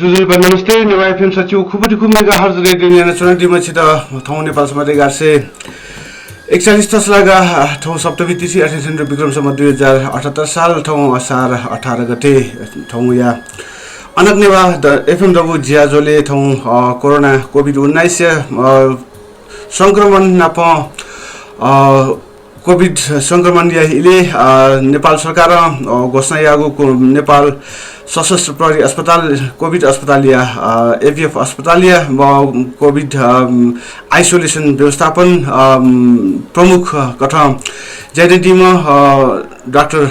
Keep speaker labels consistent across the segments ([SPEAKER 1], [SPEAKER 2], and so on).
[SPEAKER 1] Judul namaste Neva FM sachiu khubati khub mega harz radio yana chunadi machita thau Nepal समाजले गार्से 41 तसलागा ठौ सप्तमी तिथि 28 चन्द्र विक्रमसम्म 2078 साल ठौ असार 18 गते ठौ या अनक नेवा एफएम दबु जियाजोले ठौ कोरोना कोभिड 19 संक्रमण नाप कोभिड संक्रमण याले नेपाल सरकार घोषणा यागुको नेपाल सशस्त्र प्रहरी अस्पताल कोभिड अस्पताल या एपीएफ अस्पताल या कोभिड आइसोलेसन व्यवस्थापन प्रमुख कथा जेडीमा डाक्टर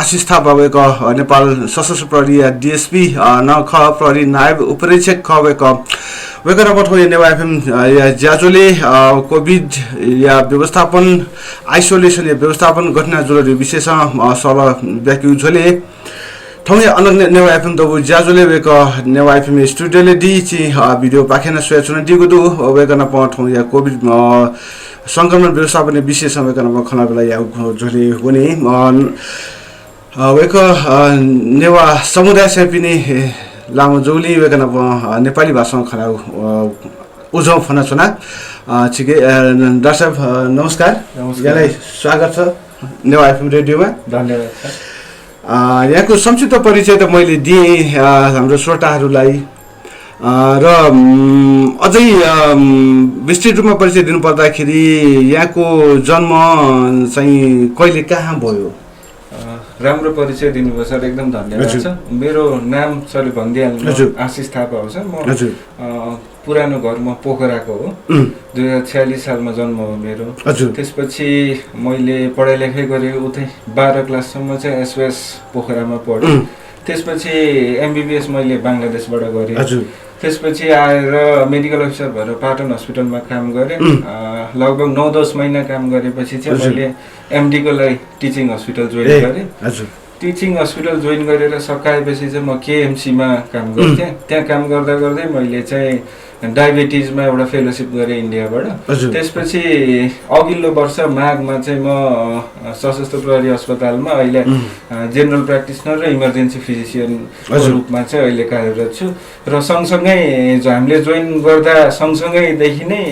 [SPEAKER 1] आशिष थापाको नेपाल सशस्त्र प्रहरी या डीएसपी न ख प्रहरी नायब उपरीक्षक ख वेकर पठो नेवा एफएम या ज्याजोले कोभिड या व्यवस्थापन आइसोलेसन या व्यवस्थापन घटना जरुरी विशेष सल्लाह व्याख्या झोले ठौय अनक नेवा एफएम दबु ज्याजोले वेक नेवा एफएम स्टुडियोले दी छि भिडियो पाखेन सोचुन दिगु दु वेकन पठौ या कोभिड संक्रमण व्यवस्थापन विशेष वेकन खना बेला या झोले हुने वेक नेवा समुदाय सेपिनी लामो जोली वेकन नेपाली भाषामा खना उजौ फना छना छिके डाक्टर साहब नमस्कार यहाँलाई स्वागत छ नेवा एफएम रेडियोमा
[SPEAKER 2] धन्यवाद सर
[SPEAKER 1] यहाँको संक्षिप्त परिचय त मैले दिएँ हाम्रो श्रोताहरूलाई र अझै विस्तृत रूपमा परिचय दिनुपर्दाखेरि यहाँको जन्म चाहिँ कहिले कहाँ भयो
[SPEAKER 2] राम्रो परिचय दिनुभयो सर एकदम धन्यवाद छ मेरो नाम सरले भनिदिइहाल्नु आशिष थापा हो सर म पुरानो घर म पोखराको हो 2046 सालमा जन्म हो मेरो त्यसपछि मैले पढाइ लेखाइ गरेँ उतै 12 क्लाससम्म चाहिँ एसएस पोखरामा पढेँ त्यसपछि एमबीबीएस मैले बङ्गलादेशबाट गरेँ त्यसपछि आएर मेडिकल अफिसर भएर पाटन हस्पिटलमा काम गरेँ लगभग 9-10 महिना काम गरेपछि चाहिँ मैले एमडीको लागि टिचिङ हस्पिटल जोइन गरेँ टिचिङ हस्पिटल जोइन गरेर सकाएपछि चाहिँ म केएमसीमा काम गर्थेँ त्यहाँ काम गर्दा गर्दै मैले चाहिँ डायबिटिजमा एउटा फेलोसिप गरेँ इन्डियाबाट त्यसपछि अघिल्लो वर्ष माघमा चाहिँ म सशस्त्र प्रहरी अस्पतालमा अहिले जेनरल प्र्याक्टिसनर र इमर्जेन्सी फिजिसियनको रूपमा चाहिँ अहिले कार्यरत छु र सँगसँगै हामीले जोइन गर्दा सँगसँगैदेखि नै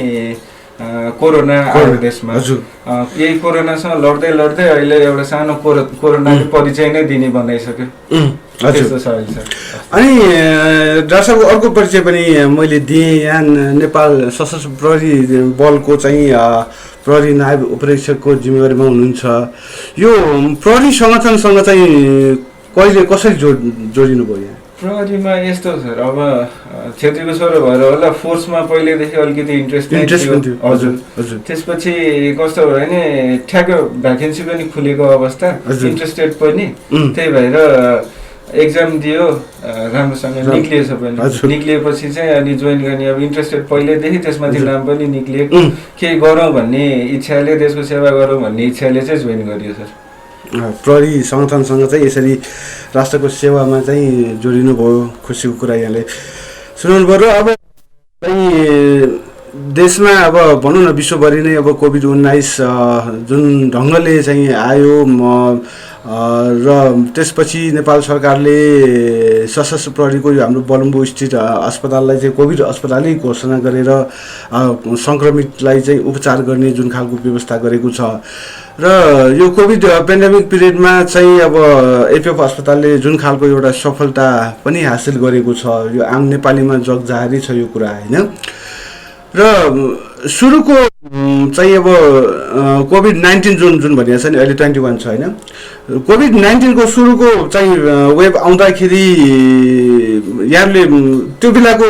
[SPEAKER 2] कोरोना आयो देशमा यही कोरोनासँग लड्दै लड्दै अहिले एउटा सानो कोरोनाको परिचय नै दिने बनाइसक्यो
[SPEAKER 1] अनि डाक्टर साहब अर्को परिचय पनि मैले दिएँ यहाँ नेपाल सशस्त्र प्रहरी बलको चाहिँ प्रहरी नायब उपरीक्षकको जिम्मेवारीमा हुनुहुन्छ यो प्रहरी सङ्गठनसँग चाहिँ कहिले कसरी जोडिनु भयो यहाँ
[SPEAKER 2] प्रहरीमा यस्तो सर अब क्षेत्रीको छोरो भएर होला फोर्समा पहिलेदेखि अलिकति इन्ट्रेस्ट थियो हजुर त्यसपछि कस्तो भयो भने ठ्याक्क भ्याकेन्सी पनि खुलेको अवस्था इन्ट्रेस्टेड पनि त्यही भएर एक्जाम दियो राम्रोसँग निक्लिएछ पनि निक्लिएपछि चाहिँ अनि जोइन गर्ने अब इन्ट्रेस्टेड पहिल्यैदेखि त्यसमाथि नाम पनि निक्लिएको केही गरौँ भन्ने इच्छाले देशको सेवा गरौँ भन्ने इच्छाले चाहिँ जोइन गरियो सर
[SPEAKER 1] प्रहरी सङ्गठनसँग चाहिँ यसरी राष्ट्रको सेवामा चाहिँ जोडिनु भयो खुसीको कुरा यहाँले सुनाउनु पर्यो अब चाहिँ देशमा अब भनौँ न विश्वभरि नै अब कोभिड 19 जुन ढङ्गले चाहिँ आयो र त्यसपछि नेपाल सरकारले सशस्त्र प्रहरीको यो हाम्रो बलम्बु स्थित अस्पताललाई चाहिँ कोभिड अस्पतालै घोषणा गरेर सङ्क्रमितलाई चाहिँ उपचार गर्ने जुन खालको व्यवस्था गरेको छ र यो कोभिड पेन्डेमिक पिरियडमा चाहिँ अब एपीएफ अस्पतालले जुन खालको एउटा सफलता पनि हासिल गरेको छ यो आम नेपालीमा जगजाहेरै छ यो कुरा होइन र सुरुको चाहिँ अब कोभिड 19 जुन भनिएको छ नि अहिले 21 छ होइन कोभिड 19 को सुरुको चाहिँ वेब आउँदाखेरि यहाँले त्यो बेलाको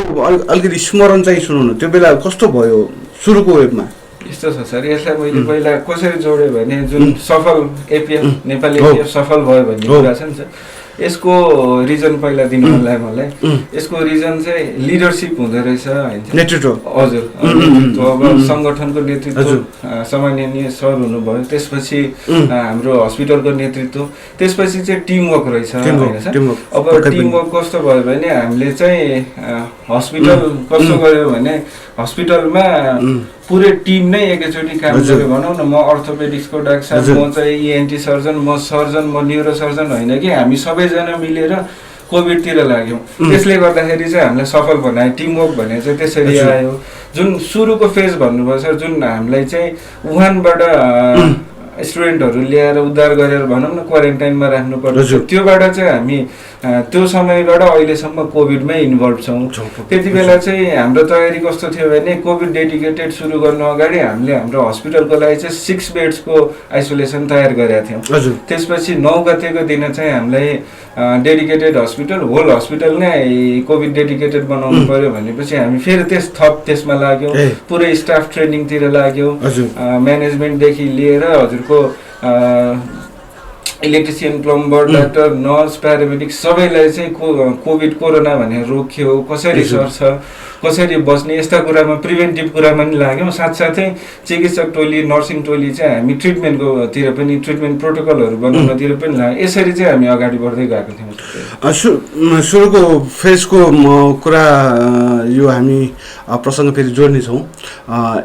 [SPEAKER 1] अलिकति स्मरण चाहिँ सुनाउनु त्यो बेला कस्तो भयो सुरुको वेबमा
[SPEAKER 2] यस्तो छ सर यसलाई मैले पहिला कसरी जोडेँ भने जुन सफल एपीएफ नेपाली एपीएफ सफल भयो भन्ने कुरा छ नि सर यसको रिजन पहिला दिनु मन लाग्यो मलाई यसको रिजन चाहिँ लिडरसिप हुँदो रहेछ हैन
[SPEAKER 1] नेतृत्व
[SPEAKER 2] हजुर अब संगठनको नेतृत्व सामान्य सर हुनुभयो त्यसपछि हाम्रो हस्पिटलको नेतृत्व त्यसपछि चाहिँ टिम वर्क रहेछ हैन सर अब टिम वर्क कस्तो भयो भने हामीले चाहिँ हस्पिटल कस्तो गर्यो भने हस्पिटलमा पुरै टिम नै एकैचोटि काम गर्यो भनौँ न म अर्थोपेडिक्सको डाक्टर म चाहिँ इएनटी सर्जन म न्युरो सर्जन होइन कि हामी सबैजना मिलेर कोभिडतिर लाग्यौँ। त्यसले गर्दाखेरि चाहिँ हामीलाई सफल बनायो, टिमवर्क भने चाहिँ त्यसरी आयो। जुन सुरुको फेज भन्नुभयो सर, जुन हामीलाई चाहिँ वुहानबाट स्टुडेन्टहरू ल्याएर उद्धार गरेर भनौँ न क्वारेन्टाइनमा राख्नु पर्छ, त्योबाट चाहिँ हामी त्यो समयबाट अहिलेसम्म कोभिडमै इन्भल्भ छौँ। त्यति बेला चाहिँ हाम्रो तयारी कस्तो थियो भने कोभिड डेडिकेटेड सुरु गर्नु अगाडि हामीले हाम्रो हस्पिटलको लागि चाहिँ 6 बेड्सको आइसोलेसन तयार गरेका थियौँ। त्यसपछि 9 गतेको दिन चाहिँ हामीलाई डेडिकेटेड हस्पिटल, होल हस्पिटल नै कोभिड डेडिकेटेड बनाउनु पर्यो भनेपछि हामी फेरि त्यसमा लाग्यौँ, पुरै स्टाफ ट्रेनिङतिर लाग्यौँ। म्यानेजमेन्टदेखि लिएर हजुरको इलेक्ट्रिसियन, प्लम्बर, डाक्टर, नर्स, प्यारामेडिक सबैलाई चाहिँ कोभिड कोरोना भनेर रोक्यो, कसरी सर्छ, कसरी बस्ने, यस्ता कुरामा प्रिभेन्टिभ कुरामा पनि लाग्यौँ। साथसाथै चिकित्सक टोली, नर्सिङ टोली चाहिँ हामी ट्रिटमेन्टकोतिर पनि, ट्रिटमेन्ट प्रोटोकलहरू बनाउनतिर पनि लाग्यौँ। यसरी चाहिँ हामी अगाडि बढ्दै गएको थियौँ।
[SPEAKER 1] सुरुको फेजको कुरा यो हामी प्रसङ्ग फेरि जोड्नेछौँ।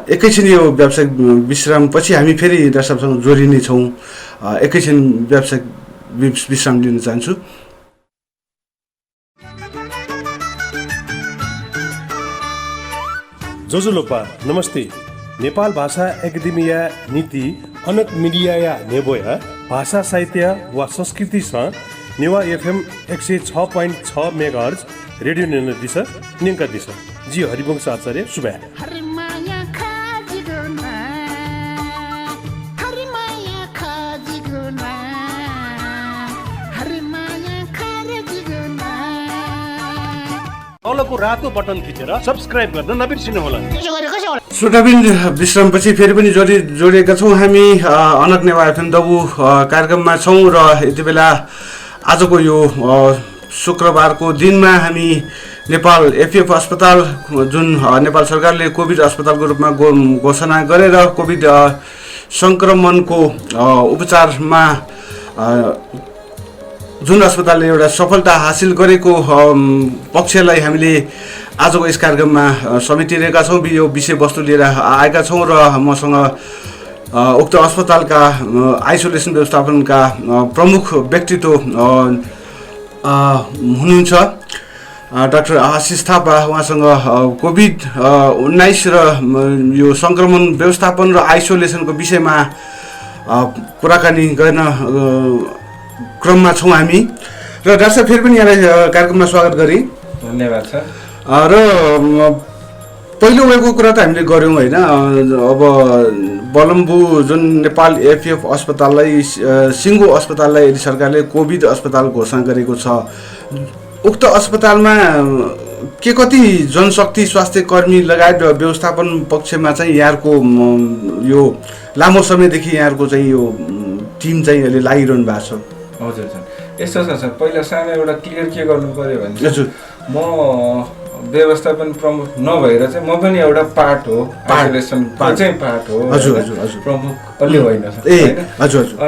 [SPEAKER 1] एकैछिन यो व्यावसायिक विश्रामपछि हामी फेरि डाक्टर साहबसँग जोडिनेछौँ। एकैछिन व्यावसायिक विश्राम लिन चाहन्छु।
[SPEAKER 3] जोजुलोपा नमस्ते। नेपाल भाषा एकाडेमिया नीति अनक मिडिया नेबोया भाषा साहित्य वा संस्कृतिसँग नेवा एफएम 106.6 मेगाहर्ज रेडियो निर्णय दिशा निङ्का दिशा जी हरिवंश आचार्य सुब्बा तलको रातो बटन थिचेर सब्स्क्राइब गर्न नबिर्सिनु होला।
[SPEAKER 1] श्रोताबिन विश्रामपछि फेरि पनि जोडिएका छौँ हामी अनक नेवा एफएम दबु कार्यक्रममा छौँ र यति बेला आजको यो शुक्रबारको दिनमा हामी नेपाल एफएफ अस्पताल, जुन नेपाल सरकारले कोभिड अस्पतालको रूपमा घोषणा गरेर कोभिड सङ्क्रमणको उपचारमा जुन अस्पतालले एउटा सफलता हासिल गरेको पक्षलाई हामीले आजको यस कार्यक्रममा समेटिरहेका छौँ। यो विषयवस्तु लिएर आएका छौँ र मसँग उक्त अस्पतालका आइसोलेसन व्यवस्थापनका प्रमुख व्यक्तित्व हुनुहुन्छ डाक्टर आशिष थापा। उहाँसँग कोभिड-19 र यो सङ्क्रमण व्यवस्थापन र आइसोलेसनको विषयमा कुराकानी गर्न क्रममा छौँ हामी। र डाक्टर साहब फेरि पनि यहाँलाई कार्यक्रममा स्वागत गरेँ।
[SPEAKER 2] धन्यवाद सर।
[SPEAKER 1] र पहिलो वेबको कुरा त हामीले गऱ्यौँ होइन। अब बलम्बु जुन नेपाल एफएफ अस्पताललाई, सिङ्गो अस्पताललाई यदि सरकारले कोभिड अस्पताल घोषणा गरेको छ, उक्त अस्पतालमा के कति जनशक्ति, स्वास्थ्य कर्मी लगायत व्यवस्थापन पक्षमा चाहिँ यहाँको यो लामो समयदेखि यहाँको चाहिँ यो टिम चाहिँ अहिले लागिरहनु भएको छ?
[SPEAKER 2] हजुर सर, यस्तो छ सर, पहिला सानो एउटा क्लियर के गर्नु पर्यो भने म व्यवस्थापन प्रमुख नभएर चाहिँ म पनि एउटा पार्ट हो, आइसोलेसनको चाहिँ पार्ट हो, प्रमुख अलि होइन सर।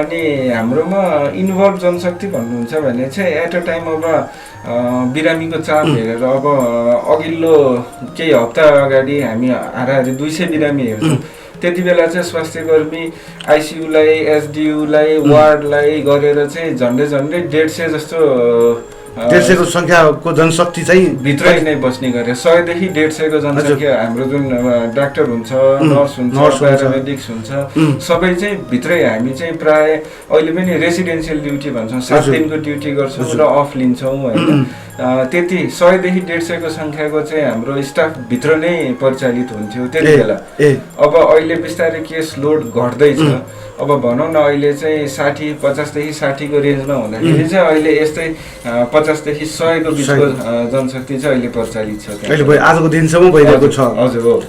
[SPEAKER 2] अनि हाम्रोमा इन्भल्भ जनशक्ति भन्नुहुन्छ भने चाहिँ एट अ टाइम अब बिरामीको चाप हेरेर अब अघिल्लो केही हप्ता अगाडि हामी हाराहारी 200 बिरामी हेर्छौँ। त्यति बेला चाहिँ स्वास्थ्य कर्मी आइसियुलाई, एसडियुलाई, वार्डलाई गरेर चाहिँ झन्डै 150 जस्तो
[SPEAKER 1] 150को संख्याको जनशक्ति चाहिँ
[SPEAKER 2] भित्रै नै बस्ने गरे। 100 देखि 150 को जनसङ्ख्या हाम्रो जुन डाक्टर हुन्छ, नर्स हुन्छ, प्यारामेडिक्स हुन्छ, सबै चाहिँ भित्रै हामी चाहिँ प्राय अहिले पनि रेसिडेन्सियल ड्युटी भन्छौँ, 7 दिनको ड्युटी गर्छौँ र अफ लिन्छौँ होइन। त्यति 100 देखि 150 को संख्याको चाहिँ हाम्रो स्टाफ भित्र नै परिचालित हुन्थ्यो त्यति बेला। अब अहिले बिस्तारै केस लोड घट्दैछ। अब भनौँ न अहिले चाहिँ 50 देखि 60 को रेन्जमा हुँदाखेरि चाहिँ अहिले यस्तै 50 देखि 100 को बिचको जनशक्ति चाहिँ अहिले परिचालित छ।
[SPEAKER 1] अहिले आजको दिनसम्म भइरहेको छ।
[SPEAKER 2] हजुर हो।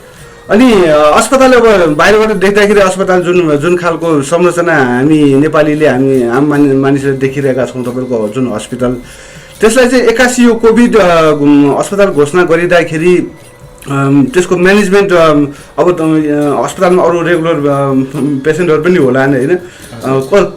[SPEAKER 1] अनि अस्पताल अब बाहिरबाट देख्दाखेरि अस्पताल जुन खालको संरचना हामी नेपालीले, हामी आम मानिसले देखिरहेका छौँ, तपाईँको जुन हस्पिटल, त्यसलाई चाहिँ 81 यो कोभिड अस्पताल घोषणा गरिँदाखेरि त्यसको म्यानेजमेन्ट अब अस्पतालमा अरू रेगुलर पेसेन्टहरू पनि होला नि होइन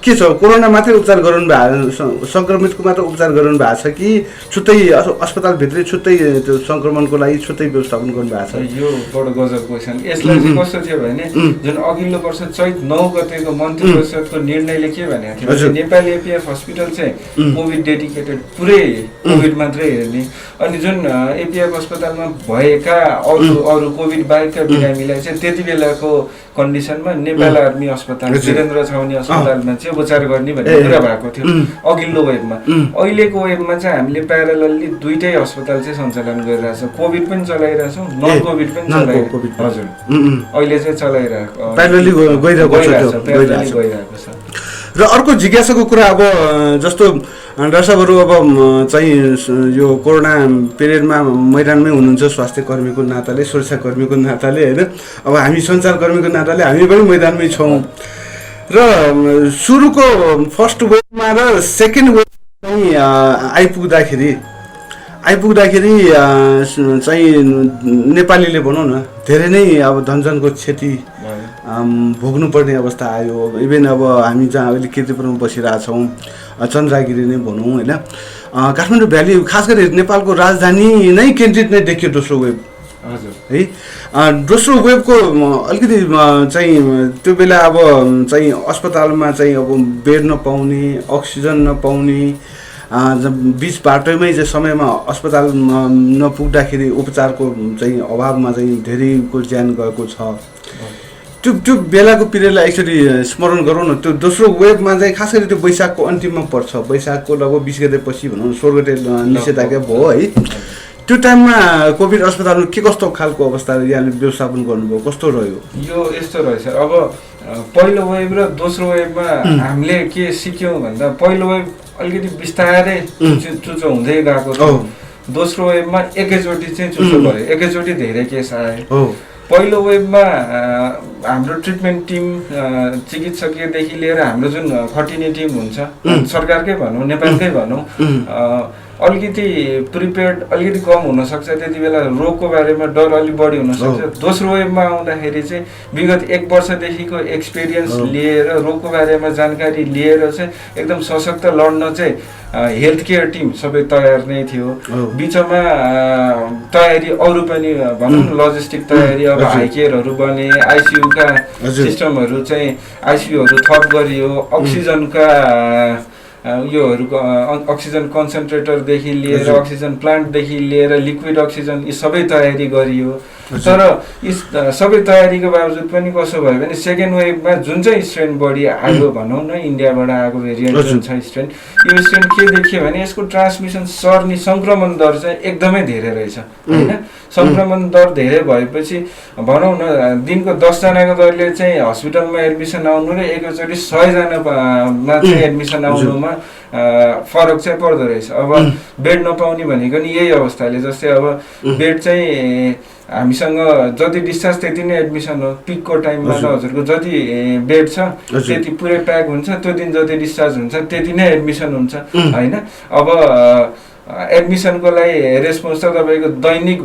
[SPEAKER 1] के छ कोरोना मात्रै उपचार गराउनु भएको सङ्क्रमितको मात्र उपचार गराउनु भएको छ कि छुट्टै अस्पतालभित्रै छुट्टै त्यो सङ्क्रमणको लागि छुट्टै व्यवस्थापन गर्नु भएको छ?
[SPEAKER 2] यो बडो गजब क्वेसन। यसलाई चाहिँ कस्तो थियो भने जुन अघिल्लो वर्ष चैत 9 गतेको मन्त्री परिषदको निर्णयले के भनेको थियो नेपाली एपिएफ हस्पिटल चाहिँ कोभिड डेडिकेटेड पुरै कोभिड मात्रै हेर्ने अनि जुन एपिएफ अस्पतालमा भएका अरू कोभिड बाहेकका बिरामीलाई चाहिँ त्यति बेलाको कन्डिसनमा नेपाल आर्मी अस्पताल वीरेन्द्र छाउनी अस्पतालमा चाहिँ उपचार गर्ने भन्ने कुरा भएको थियो अघिल्लो वेबमा। अहिलेको वेबमा चाहिँ हामीले प्यारालली दुईटै अस्पताल चाहिँ सञ्चालन गरिरहेछौँ, कोभिड पनि चलाइरहेछौँ, नन कोभिड पनि चलाइरहेको। हजुर अहिले चाहिँ चलाइरहेको गइरहेको छ।
[SPEAKER 1] र अर्को जिज्ञासाको कुरा अब जस्तो डाक्टर साहबहरू अब चाहिँ यो कोरोना पिरियडमा मैदानमै हुनुहुन्छ स्वास्थ्य कर्मीको नाताले सुरक्षाकर्मीको नाताले होइन अब हामी सञ्चारकर्मीको नाताले हामी पनि मैदानमै छौँ र सुरुको फर्स्ट वेभमा र सेकेन्ड वेभ चाहिँ आइपुग्दाखेरि चाहिँ नेपालीले भनौँ न धेरै नै अब धनजनको क्षति भोग्नुपर्ने अवस्था आयो। इभेन अब हामी जहाँ अहिले किर्तिपुरमा बसिरहेछौँ चन्द्रागिरी नै भनौँ होइन काठमाडौँ भ्याली खास गरी नेपालको राजधानी नै केन्द्रित नै देखियो दोस्रो वेभ है। दोस्रो वेभको अलिकति चाहिँ त्यो बेला अब चाहिँ अस्पतालमा चाहिँ अब बेड नपाउने अक्सिजन नपाउने बिच बाटोमै चाहिँ समयमा अस्पताल नपुग्दाखेरि उपचारको चाहिँ अभावमा चाहिँ धेरैको ज्यान गएको छ। त्यो बेलाको पिरियडलाई एक्चुअली स्मरण गरौँ न। त्यो दोस्रो वेभमा चाहिँ खास गरी त्यो वैशाखको अन्तिममा पर्छ, वैशाखको लगभग 20 गतेपछि भनौँ 16 गते निषेधाज्ञा भयो है। त्यो टाइममा कोभिड अस्पतालमा के कस्तो खालको अवस्था यहाँले व्यवस्थापन गर्नुभयो, कस्तो रह्यो?
[SPEAKER 2] यो यस्तो रहेछ, अब पहिलो वेभ र दोस्रो वेभमा हामीले के सिक्यौँ भन्दा पहिलो वेभ अलिकति बिस्तारै चुचो हुँदै गएको थियो, दोस्रो वेभमा एकैचोटि चाहिँ चुचो भयो, एकैचोटि धेरै केस आए। पहिलो वेभमा हाम्रो ट्रिटमेन्ट टिम चिकित्सकीयदेखि लिएर हाम्रो जुन खटिने टिम हुन्छ सरकारकै भनौँ नेपालकै भनौँ अलिकति प्रिपेयर्ड अलिकति कम हुनसक्छ, त्यति बेला रोगको बारेमा डर अलिक बढी हुनसक्छ। दोस्रो वेभमा आउँदाखेरि चाहिँ विगत 1 वर्षदेखिको एक्सपिरियन्स लिएर रोगको बारेमा जानकारी लिएर चाहिँ एकदम सशक्त लड्न चाहिँ हेल्थ केयर टिम सबै तयार नै थियो। बिचमा तयारी अरू पनि भनौँ लजिस्टिक तयारी अब हाई केयरहरू बने, आइसियुका सिस्टमहरू चाहिँ आइसियुहरू थप गरियो, अक्सिजनका योहरूको अक्सिजन कन्सन्ट्रेटरदेखि लिएर अक्सिजन प्लान्टदेखि लिएर लिक्विड अक्सिजन यी सबै तयारी गरियो। तर यी सबै तयारीको बावजुद पनि कसो भयो भने सेकेन्ड वेभमा जुन चाहिँ स्ट्रेन बढी आयो भनौँ न इन्डियाबाट आएको भेरिएन्ट जुन छ स्ट्रेन, यो स्ट्रेन के देखियो भने यसको ट्रान्समिसन सर्ने सङ्क्रमण दर चाहिँ एकदमै धेरै रहेछ होइन। सङ्क्रमण दर धेरै भएपछि भनौँ न दिनको 10 जनाको दरले चाहिँ हस्पिटलमा एडमिसन आउनु र एकैचोटि 100 जनामा चाहिँ एडमिसन आउनुमा फरक चाहिँ पर्दो रहेछ। अब बेड नपाउने भनेको नि यही अवस्थाले, जस्तै अब बेड चाहिँ हामीसँग जति डिस्चार्ज त्यति नै एडमिसन हो, पिकको टाइममा त हजुरको जति बेड छ त्यति पुरै प्याक हुन्छ, त्यो दिन जति डिस्चार्ज हुन्छ त्यति नै एडमिसन हुन्छ होइन। अब एडमिसनको लागि रेस्पोन्स त तपाईँको दैनिक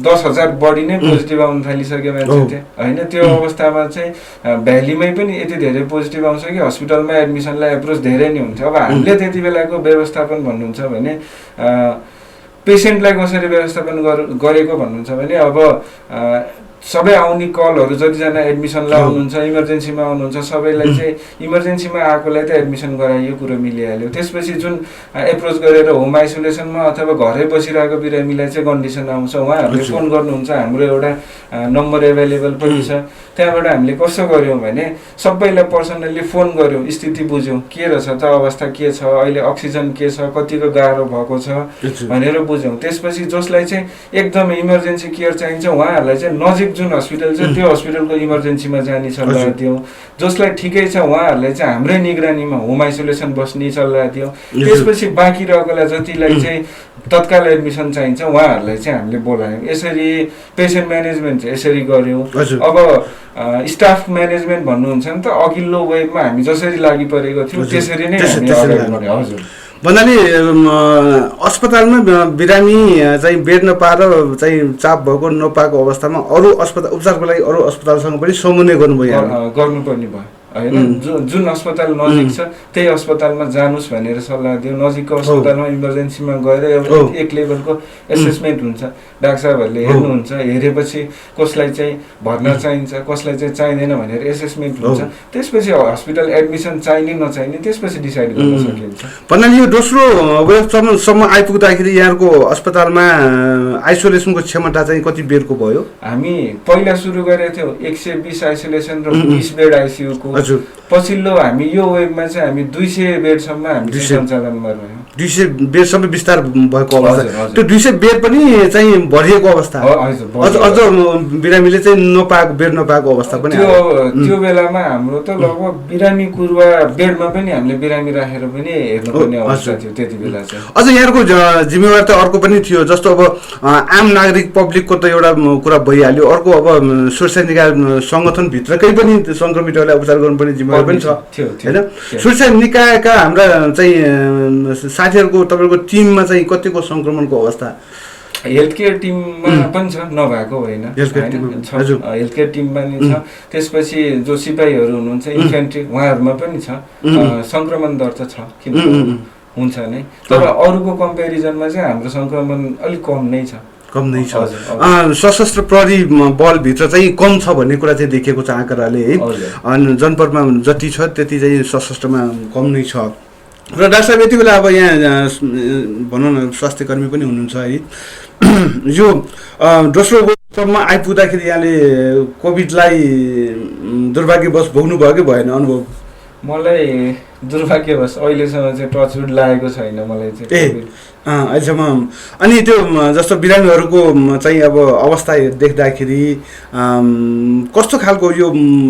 [SPEAKER 2] 10,000 बढी नै पोजिटिभ आउनु थालिसक्यो मान्छे थियो होइन। त्यो अवस्थामा चाहिँ भ्यालीमै पनि यति धेरै पोजिटिभ आउँछ कि हस्पिटलमा एडमिसनलाई एप्रोच धेरै नै हुन्छ। अब हामीले त्यति बेलाको व्यवस्थापन भन्नुहुन्छ भने पेसेन्टलाई कसरी व्यवस्थापन गरेको भन्नुहुन्छ भने अब सबै आउने कलहरू जतिजना एडमिसनलाई आउनुहुन्छ इमर्जेन्सीमा आउनुहुन्छ सबैलाई चाहिँ इमर्जेन्सीमा आएकोलाई त एडमिसन गराइयो, कुरो मिलिहाल्यो। त्यसपछि जुन एप्रोच गरेर होम आइसोलेसनमा अथवा घरै बसिरहेको बिरामीलाई चाहिँ कन्डिसन आउँछ, उहाँहरूले फोन गर्नुहुन्छ, हाम्रो एउटा नम्बर एभाइलेबल पनि छ, त्यहाँबाट हामीले कसो गऱ्यौँ भने सबैलाई पर्सनल्ली फोन गऱ्यौँ, स्थिति बुझ्यौँ के रहेछ त अवस्था के छ, अहिले अक्सिजन के छ, कतिको गाह्रो भएको छ भनेर बुझ्यौँ। त्यसपछि जसलाई चाहिँ एकदमै इमर्जेन्सी केयर चाहिन्छ उहाँहरूलाई चाहिँ नजिक जुन हस्पिटल छ त्यो हस्पिटलको इमर्जेन्सीमा जाने सल्लाह दियौँ। जसलाई ठिकै छ उहाँहरूलाई चाहिँ हाम्रै निगरानीमा होम आइसोलेसन बस्ने सल्लाह दियौँ। त्यसपछि बाँकी रहेकोलाई जतिलाई चाहिँ तत्काल एडमिसन चाहिन्छ उहाँहरूलाई चाहिँ हामीले बोलायौँ। यसरी पेसेन्ट म्यानेजमेन्ट चाहिँ यसरी गऱ्यौँ। अब स्टाफ म्यानेजमेन्ट भन्नुहुन्छ नि त अघिल्लो वेभमा हामी जसरी लागि परेको थियौँ त्यसरी नै हामी अगाडि बढ्यौँ। हजुर
[SPEAKER 1] भन्नाले अस्पतालमा बिरामी चाहिँ बेड नपाएर चाहिँ चाप भएको नपाएको अवस्थामा अरू अस्पताल उपचारको लागि अरू अस्पतालसँग पनि समन्वय गर्नुभयो
[SPEAKER 2] गर्नुपर्ने भयो होइन। जुन अस्पताल नजिक छ त्यही अस्पतालमा जानुस् भनेर सल्लाह दियो। नजिकको अस्पतालमा इमर्जेन्सीमा गएर एउटा एक लेभलको एसेसमेन्ट हुन्छ, डाक्टर साहबहरूले हेर्नुहुन्छ, हेरेपछि कसलाई चाहिँ भर्ना चाहिन्छ कसलाई चाहिँ चाहिँदैन भनेर एसेसमेन्ट हुन्छ। त्यसपछि हस्पिटल एडमिसन चाहिने नचाहिने त्यसपछि डिसाइड गर्न सकिन्छ।
[SPEAKER 1] भन्नाले यो दोस्रो वेभसम्म आइपुग्दाखेरि यहाँको अस्पतालमा आइसोलेसनको क्षमता चाहिँ कति बेडको भयो?
[SPEAKER 2] हामी पहिला सुरु गरेको थियौँ 120 आइसोलेसन र 20 बेड आइसियुको। पछिल्लो हामी यो वेबमा चाहिँ हामी 200 बेडसम्म हामी सञ्चालनमा रह्यौँ।
[SPEAKER 1] 200 बेडसम्म विस्तार भएको अवस्था। त्यो 200 बेड पनि चाहिँ भरिएको अवस्था, अझ बिरामीले चाहिँ नपाएको बेड नपाएको अवस्था पनि
[SPEAKER 2] त्यो बेलामा हाम्रो त लगभग बिरामी कुर्वा बेडमा पनि हामीले बिरामी राखेर पनि हेर्नुपर्ने अवस्था थियो त्यति बेला चाहिँ।
[SPEAKER 1] अझ यहाँको जिम्मेवारी त अर्को पनि थियो, जस्तो अब आम नागरिक पब्लिकको त एउटा कुरा भइहाल्यो, अर्को अब सुरक्षा निकाय सङ्गठनभित्रकै पनि सङ्क्रमितहरूलाई उपचार गर्नुपर्ने जिम्मेवारी पनि छ होइन। सुरक्षा निकायका हाम्रा चाहिँ साथीहरूको तपाईँको टिममा चाहिँ कतिको सङ्क्रमणको अवस्था?
[SPEAKER 2] हेल्थ केयर टिममा पनि छ, नभएको होइन, हेल्थ केयर टिम पनि छ। त्यसपछि जो सिपाहीहरू हुनुहुन्छ इन्फेन्ट्री उहाँहरूमा पनि छ। सङ्क्रमण दर त छ, किन हुन्छ नै, तर अरूको कम्पेरिजनमा चाहिँ हाम्रो सङ्क्रमण अलिक कम नै छ।
[SPEAKER 1] सशस्त्र प्रहरी बलभित्र चाहिँ कम छ भन्ने कुरा चाहिँ देखिएको छ आँकडाले है। अनि जनपदमा जति छ त्यति चाहिँ सशस्त्रमा कम नै छ। र डाक्टर साहब यति बेला अब यहाँ भनौँ न स्वास्थ्य कर्मी पनि हुनुहुन्छ है, यो दोस्रो वेभसम्म आइपुग्दाखेरि यहाँले कोभिडलाई दुर्भाग्यवश भोग्नुभयो कि भएन अनुभव?
[SPEAKER 2] मलाई दुर्भाग्यवश अहिलेसम्म चाहिँ टचवुड लागेको छैन मलाई चाहिँ
[SPEAKER 1] अहिलेसम्म। अनि त्यो जस्तो बिरामीहरूको चाहिँ अब अवस्था देख्दाखेरि कस्तो खालको यो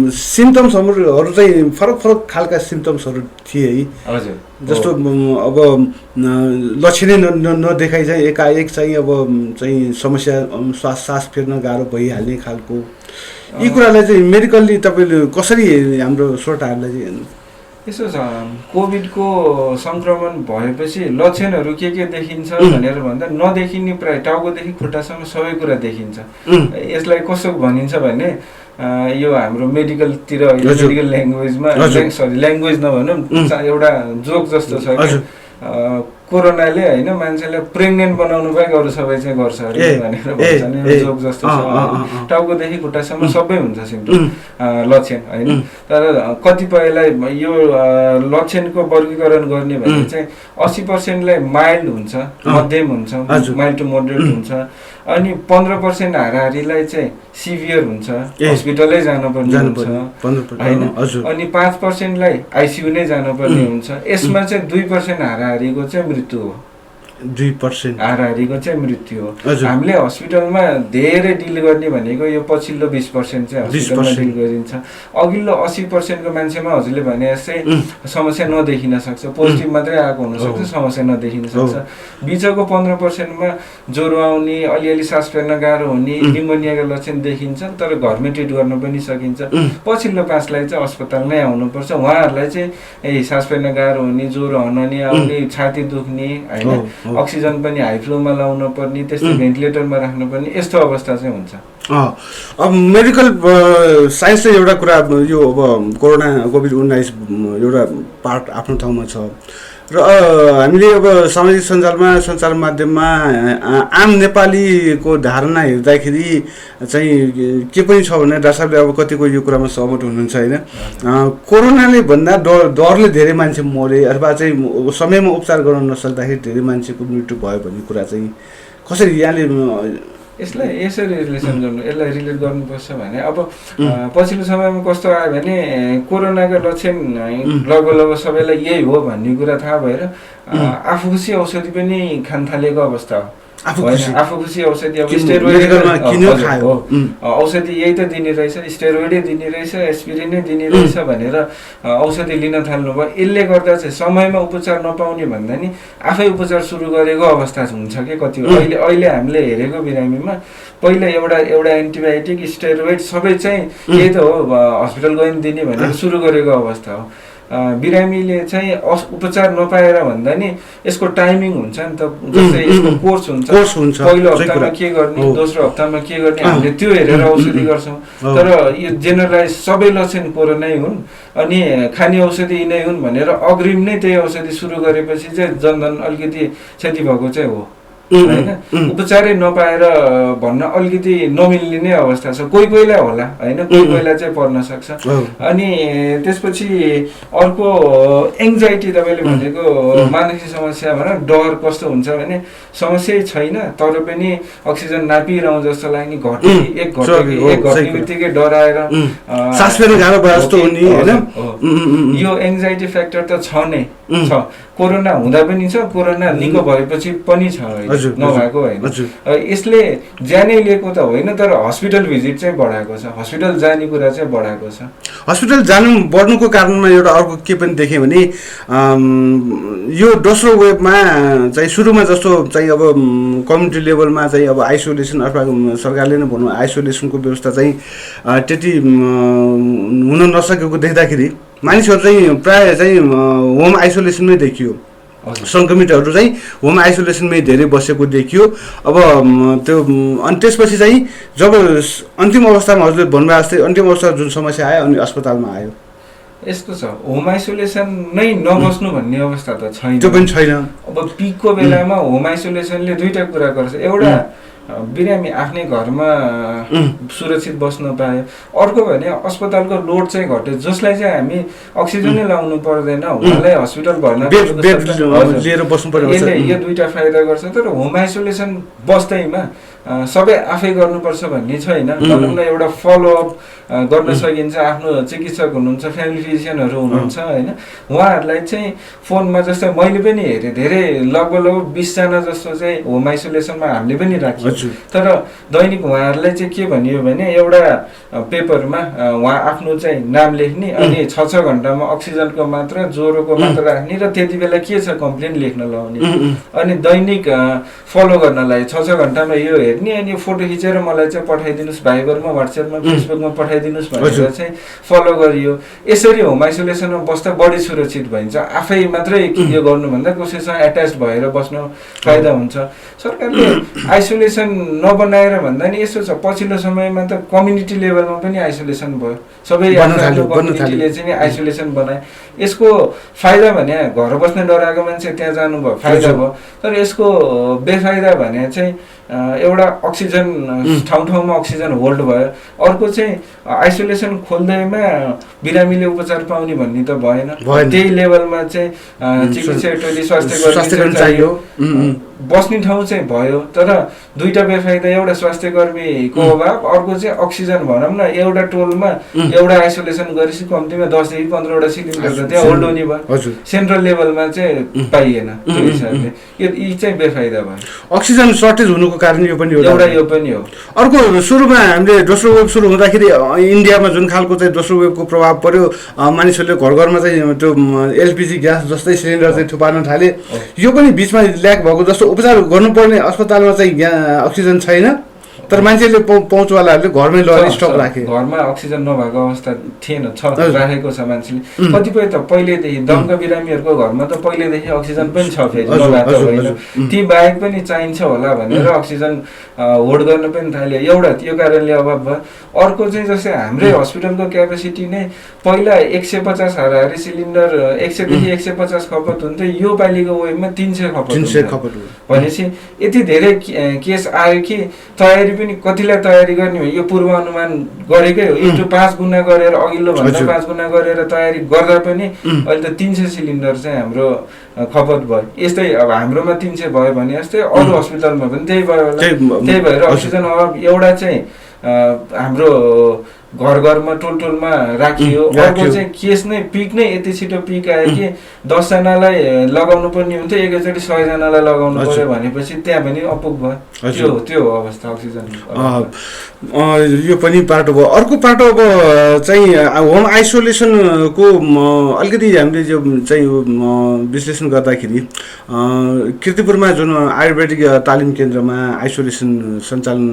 [SPEAKER 1] सिम्टम्सहरू चाहिँ फरक फरक खालका सिम्टम्सहरू थिए है?
[SPEAKER 2] हजुर,
[SPEAKER 1] जस्तो अब लक्षणै नदेखाइ चाहिँ एकाएक चाहिँ अब चाहिँ समस्या सास फेर्न गाह्रो भइहाल्ने खालको, यी कुरालाई चाहिँ मेडिकल्ली तपाईँले कसरी हाम्रो श्रोताहरूलाई चाहिँ
[SPEAKER 2] यसो छ? कोभिडको सङ्क्रमण भएपछि लक्षणहरू के देखिन्छ भनेर भन्दा नदेखिने प्रायः टाउकोदेखि खुट्टासम्म सबै कुरा देखिन्छ। यसलाई कसो भनिन्छ भने यो हाम्रो मेडिकलतिर मेडिकल ल्याङ्ग्वेजमा ल्याङ्ग्वेज नभनौँ एउटा जोक जस्तो छ कि कोरोनाले होइन मान्छेलाई प्रेग्नेन्ट बनाउनु बाहेक अरू सबै चाहिँ गर्छ अरे भनेर भन्छ नि, जोक जस्तो छ। टाउकोदेखि खुट्टासम्म सबै हुन्छ सिम्टम लक्षण होइन। तर कतिपयलाई यो लक्षणको वर्गीकरण गर्ने भने चाहिँ 80%लाई माइल्ड हुन्छ, मध्यम हुन्छ, माइल्ड टु मोडरेट हुन्छ, अनि 15% हाराहारीलाई चाहिँ सिभियर हुन्छ, हस्पिटलै जानुपर्ने हुन्छ होइन, अनि 5%लाई आइसियु नै जानुपर्ने हुन्छ। यसमा चाहिँ 2% हाराहारीको चाहिँ मृत्यु हो।
[SPEAKER 1] 2%
[SPEAKER 2] हाराहारीको चाहिँ मृत्यु हो। हामीले हस्पिटलमा धेरै डिल गर्ने भनेको यो पछिल्लो 20% चाहिँ हस्पिटलमा डिल गरिन्छ। अघिल्लो 80%को मान्छेमा हजुरले भने जस्तै समस्या नदेखिन सक्छ, पोजिटिभ मात्रै आएको हुनसक्छ, समस्या नदेखिन सक्छ। बिचको 15%मा ज्वरो आउने, अलिअलि सास फेर्न गाह्रो हुने, निमोनियाको लक्षण देखिन्छ, तर घरमै ट्रिट गर्न पनि सकिन्छ। पछिल्लो 5लाई चाहिँ अस्पताल नै आउनुपर्छ। उहाँहरूलाई चाहिँ सास फेर्न गाह्रो हुने, ज्वरो हनने आउने, छाती दुख्ने होइन, अक्सिजन पनि हाई फ्लोमा लाउनु पर्ने, त्यस्तै भेन्टिलेटरमा राख्नु पर्ने, यस्तो अवस्था चाहिँ हुन्छ।
[SPEAKER 1] अब मेडिकल साइन्सले एउटा कुरा यो अब कोरोना कोभिड-19 एउटा पार्ट आफ्नो ठाउँमा छ र हामीले अब सामाजिक सञ्चार माध्यममा आम नेपालीको धारणा हेर्दाखेरि चाहिँ के पनि छ भने डाक्टर साहबले अब कतिको यो कुरामा सहमत हुनुहुन्छ होइन? कोरोनाले भन्दा डरले धेरै मान्छे मरे अथवा चाहिँ समयमा उपचार गर्न नसक्दाखेरि धेरै मान्छेको मृत्यु भयो भन्ने कुरा चाहिँ कसरी यहाँले
[SPEAKER 2] यसलाई यसरी रिलेसन गर्नु, यसलाई रिलेट गर्नुपर्छ भने अब पछिल्लो समयमा कस्तो आयो भने कोरोनाको लक्षण लगभग सबैलाई यही हो भन्ने कुरा थाहा भएर आफू खुसी औषधि पनि खान थालेको अवस्था हो। आफू खुसी औषधि अब औषधि यही त दिने रहेछ, स्टेरोइडै दिने रहेछ, एस्पिरिनै दिने रहेछ भनेर औषधि लिन थाल्नुभयो। यसले गर्दा चाहिँ समयमा उपचार नपाउने भन्दा नि आफै उपचार सुरु गरेको अवस्था हुन्छ कि कति अहिले हामीले हेरेको बिरामीमा पहिला एउटा एन्टिबायोटिक, स्टेरोइड सबै चाहिँ यही त हो हस्पिटल गइन दिने भनेर सुरु गरेको अवस्था हो। बिरामीले चाहिँ उपचार नपाएर भन्दा नि यसको टाइमिङ हुन्छ नि त, जस्तै यसको कोर्स हुन्छ, पहिलो हप्तामा के गर्ने, दोस्रो हप्तामा के गर्ने, हामीले त्यो हेरेर औषधि गर्छौँ। तर यो जेनरलाइज सबै लक्षण कोरोनै हुन् अनि खाने औषधि यिनै हुन् भनेर अग्रिम नै त्यही औषधि सुरु गरेपछि चाहिँ जनधन अलिकति क्षति भएको चाहिँ हो होइन। उपचारै नपाएर भन्न अलिकति नमिल्ने नै अवस्था छ, कोही कोहीलाई होला होइन, कोही कोहीलाई चाहिँ पर्न सक्छ। अनि त्यसपछि अर्को एङ्जाइटी, तपाईँले भनेको मानसिक समस्या भनौँ, डर कस्तो हुन्छ भने समस्यै छैन तर पनि अक्सिजन नापिरहँ जस्तो लाग्ने, एक घट्ने बित्तिकै डराएर
[SPEAKER 1] सास फेर्न गाह्रो भयो जस्तो हुने होइन।
[SPEAKER 2] यो एङ्जाइटी फ्याक्टर त छ नै छ, कोरोना हुँदा पनि छ, कोरोना निको भएपछि पनि छ, नभएको होइन। यसले ज्यानै लिएको त होइन तर हस्पिटल भिजिट चाहिँ बढाएको छ, हस्पिटल जाने कुरा चाहिँ बढाएको छ।
[SPEAKER 1] हस्पिटल जानु बढ्नुको कारणमा एउटा अर्को के पनि देखेँ भने यो दोस्रो वेभमा चाहिँ सुरुमा जस्तो चाहिँ अब कम्युनिटी लेभलमा चाहिँ अब आइसोलेसन अथवा सरकारले नै भनौँ आइसोलेसनको व्यवस्था चाहिँ त्यति हुन नसकेको देख्दाखेरि मानिसहरू चाहिँ प्रायः चाहिँ होम आइसोलेसनमै देखियो, सङ्क्रमितहरू चाहिँ होम आइसोलेसनमै धेरै बसेको देखियो। अब त्यो अनि त्यसपछि चाहिँ जब अन्तिम अवस्थामा हजुरले भन्नुभयो जस्तै अन्तिम अवस्थामा जुन समस्या आयो अनि अस्पतालमा आयो,
[SPEAKER 2] यस्तो छ होम आइसोलेसन नै नबस्नु भन्ने अवस्था त छैन,
[SPEAKER 1] त्यो पनि छैन।
[SPEAKER 2] अब पिकको बेलामा होम आइसोलेसनले दुईटा कुरा गर्छ, एउटा बिरामी आफ्नै घरमा सुरक्षित बस्न पायो, अर्को भने अस्पतालको लोड चाहिँ घट्यो, जसलाई चाहिँ हामी अक्सिजनै लाउनु पर्दैन, उहाँलाई हस्पिटल भर्ना
[SPEAKER 1] लिएर बस्नु पर्यो।
[SPEAKER 2] यो दुईटा फाइदा गर्छ। तर होम आइसोलेसन बस्दैमा सबै आफै गर्नुपर्छ भन्ने छैन, भनौँ न एउटा फलोअप गर्न सकिन्छ। आफ्नो चिकित्सक हुनुहुन्छ, फ्यामिली फिजिसियनहरू हुनुहुन्छ होइन, उहाँहरूलाई चाहिँ फोनमा जस्तै मैले पनि हेरेँ, धेरै लगभग 20जना जस्तो चाहिँ होम आइसोलेसनमा हामीले पनि राख्यौँ। तर दैनिक उहाँहरूलाई चाहिँ के भनियो भने एउटा पेपरमा उहाँ आफ्नो चाहिँ नाम लेख्ने अनि 6 घन्टामा अक्सिजनको मात्रा, ज्वरोको मात्रा राख्ने र त्यति बेला के छ कम्प्लेन लेख्न लाउने, अनि दैनिक फलो गर्नलाई 6 घन्टामा यो हेर्ने अनि फोटो खिचेर मलाई चाहिँ पठाइदिनुहोस्, भाइबरमा, वाट्सएपमा, फेसबुकमा पठाइदिनुहोस् भनेर चाहिँ फलो गरियो। यसरी होम आइसोलेसनमा बस्दा बढी सुरक्षित भइन्छ, आफै मात्रै यो गर्नुभन्दा कसैसँग एट्याच भएर बस्न फाइदा हुन्छ। सरकारले आइसोलेसन नबनाएर भन्दा नि यसो छ, पछिल्लो समयमा त कम्युनिटी लेभलमा पनि आइसोलेसन भयो, सबै कम्युनिटीले चाहिँ आइसोलेसन बनाए। यसको फाइदा भने घर बस्न डराएको मान्छे त्यहाँ जानुभयो, फाइदा भयो। तर यसको बेफाइदा भने चाहिँ एउटा अक्सिजन ठाउँ ठाउँमा अक्सिजन होल्ड भयो, अर्को चाहिँ आइसोलेसन खोल्दैमा बिरामीले उपचार पाउने भन्ने त भएन, त्यही लेभलमा चाहिँ चिकित्सक टोली स्वास्थ्य कर्मी चाहियो, बस्ने ठाउँ चाहिँ भयो। तर दुईटा बेफाइदा, एउटा स्वास्थ्य कर्मीको अभाव, अर्को चाहिँ अक्सिजन भनौँ न एउटा टोलमा एउटा आइसोलेसन गरेपछि कम्तीमा 10 देखि 15वटा सिलिन्डर त त्यहाँ होल्ड हुने भयो, सेन्ट्रल लेभलमा चाहिँ पाइएन, त्यो हिसाबले यी चाहिँ बेफाइदा भयो।
[SPEAKER 1] अक्सिजन सर्टेज हुनुको कारण यो पनि
[SPEAKER 2] एउटा यो पनि हो।
[SPEAKER 1] अर्को सुरुमा हामीले दोस्रो वेभ सुरु हुँदाखेरि इन्डियामा जुन खालको चाहिँ दोस्रो वेभको प्रभाव पर्यो, मानिसहरूले घर घरमा चाहिँ त्यो एलपिजी ग्यास जस्तै सिलिन्डर चाहिँ थुपार्न थाले, यो पनि बिचमा ल्याक भएको जस्तो उपचार गर्नुपर्ने अस्पतालमा चाहिँ अक्सिजन छैन, तर मान्छेले पहुँचवालाहरूले घरमै लगेर स्टक राखे,
[SPEAKER 2] घरमा अक्सिजन नभएको अवस्था थिएन, राखेको छ मान्छेले। कतिपय त पहिलेदेखि दमका बिरामीहरूको घरमा त पहिलेदेखि अक्सिजन पनि छ, फेरि नभएको होइन, ती बाहेक पनि चाहिन्छ होला भनेर अक्सिजन होल्ड गर्न पनि थाल्यो, एउटा त्यो कारणले अभाव भयो। अर्को चाहिँ जस्तै हाम्रै हस्पिटलको क्यापेसिटी नै पहिला 150 हाराहारी सिलिन्डर 100 देखि 150 खपत हुन्थ्यो, यो पालिको वेभमा 300 खपत भनेपछि यति धेरै केस आयो कि तयारी पनि कतिलाई तयारी गर्ने हो, यो पूर्वानुमान गरेकै हो, इन्टु 5 गुणा गरेर अघिल्लो भन्दा 5 गुणा गरेर तयारी गर्दा पनि अहिले त 300 सिलिन्डर चाहिँ हाम्रो खपत भयो। यस्तै अब हाम्रोमा 300 भयो भने जस्तै अरू हस्पिटलमा पनि त्यही भयो होला। त्यही भएर अक्सिजन अभाव एउटा चाहिँ हाम्रो घर घरमा टोल टोलमा राखियो, अर्को चाहिँ केस नै पिक नै यति छिटो पिक आयो कि 10 जनालाई लगाउनु पर्ने हुन्थ्यो, एकैचोटि 100 जनालाई लगाउनु पर्यो भनेपछि त्यहाँ पनि अपुग भयो। त्यो हो अवस्था अक्सिजन।
[SPEAKER 1] यो पनि पाटो भयो। अर्को पाटो अब चाहिँ होम आइसोलेसनको अलिकति हामीले जो चाहिँ विश्लेषण गर्दाखेरि किर्तिपुरमा जुन आयुर्वेदिक तालिम केन्द्रमा आइसोलेसन सञ्चालन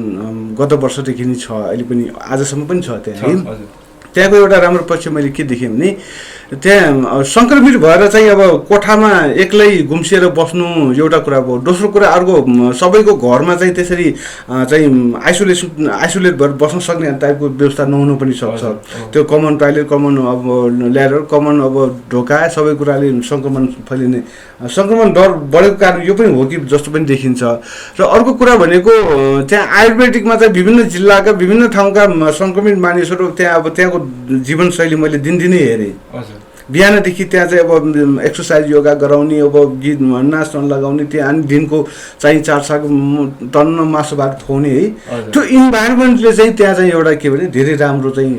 [SPEAKER 1] गत वर्षदेखि नै छ, अहिले पनि आजसम्म पनि छ त्यहाँ है। त्यहाँको एउटा राम्रो पक्ष मैले के देखेँ भने त्यहाँ सङ्क्रमित भएर चाहिँ अब कोठामा एक्लै गुम्सिएर बस्नु एउटा कुरा भयो। दोस्रो कुरा अर्को सबैको घरमा चाहिँ त्यसरी चाहिँ आइसोलेट भएर बस्न सक्ने टाइपको व्यवस्था नहुनु पनि सक्छ। त्यो कमन टोयलेट, कमन अब ल्याडर, कमन अब ढोका सबै कुराले सङ्क्रमण फैलिने सङ्क्रमण डर बढेको कारण यो पनि हो कि जस्तो पनि देखिन्छ। र अर्को कुरा भनेको त्यहाँ आयुर्वेदिकमा चाहिँ विभिन्न जिल्लाका विभिन्न ठाउँका सङ्क्रमित मानिसहरू त्यहाँ अब त्यहाँको जीवनशैली मैले दिनदिनै हेरेँ। बिहानदेखि त्यहाँ चाहिँ अब एक्सर्साइज योगा गराउने, अब गीत नाच लगाउने, त्यहाँ अनि दिनको चाहिँ 4 साग टन्न मासु भात खुवाउने है। त्यो इन्भाइरोमेन्टले चाहिँ त्यहाँ चाहिँ एउटा के भने धेरै राम्रो चाहिँ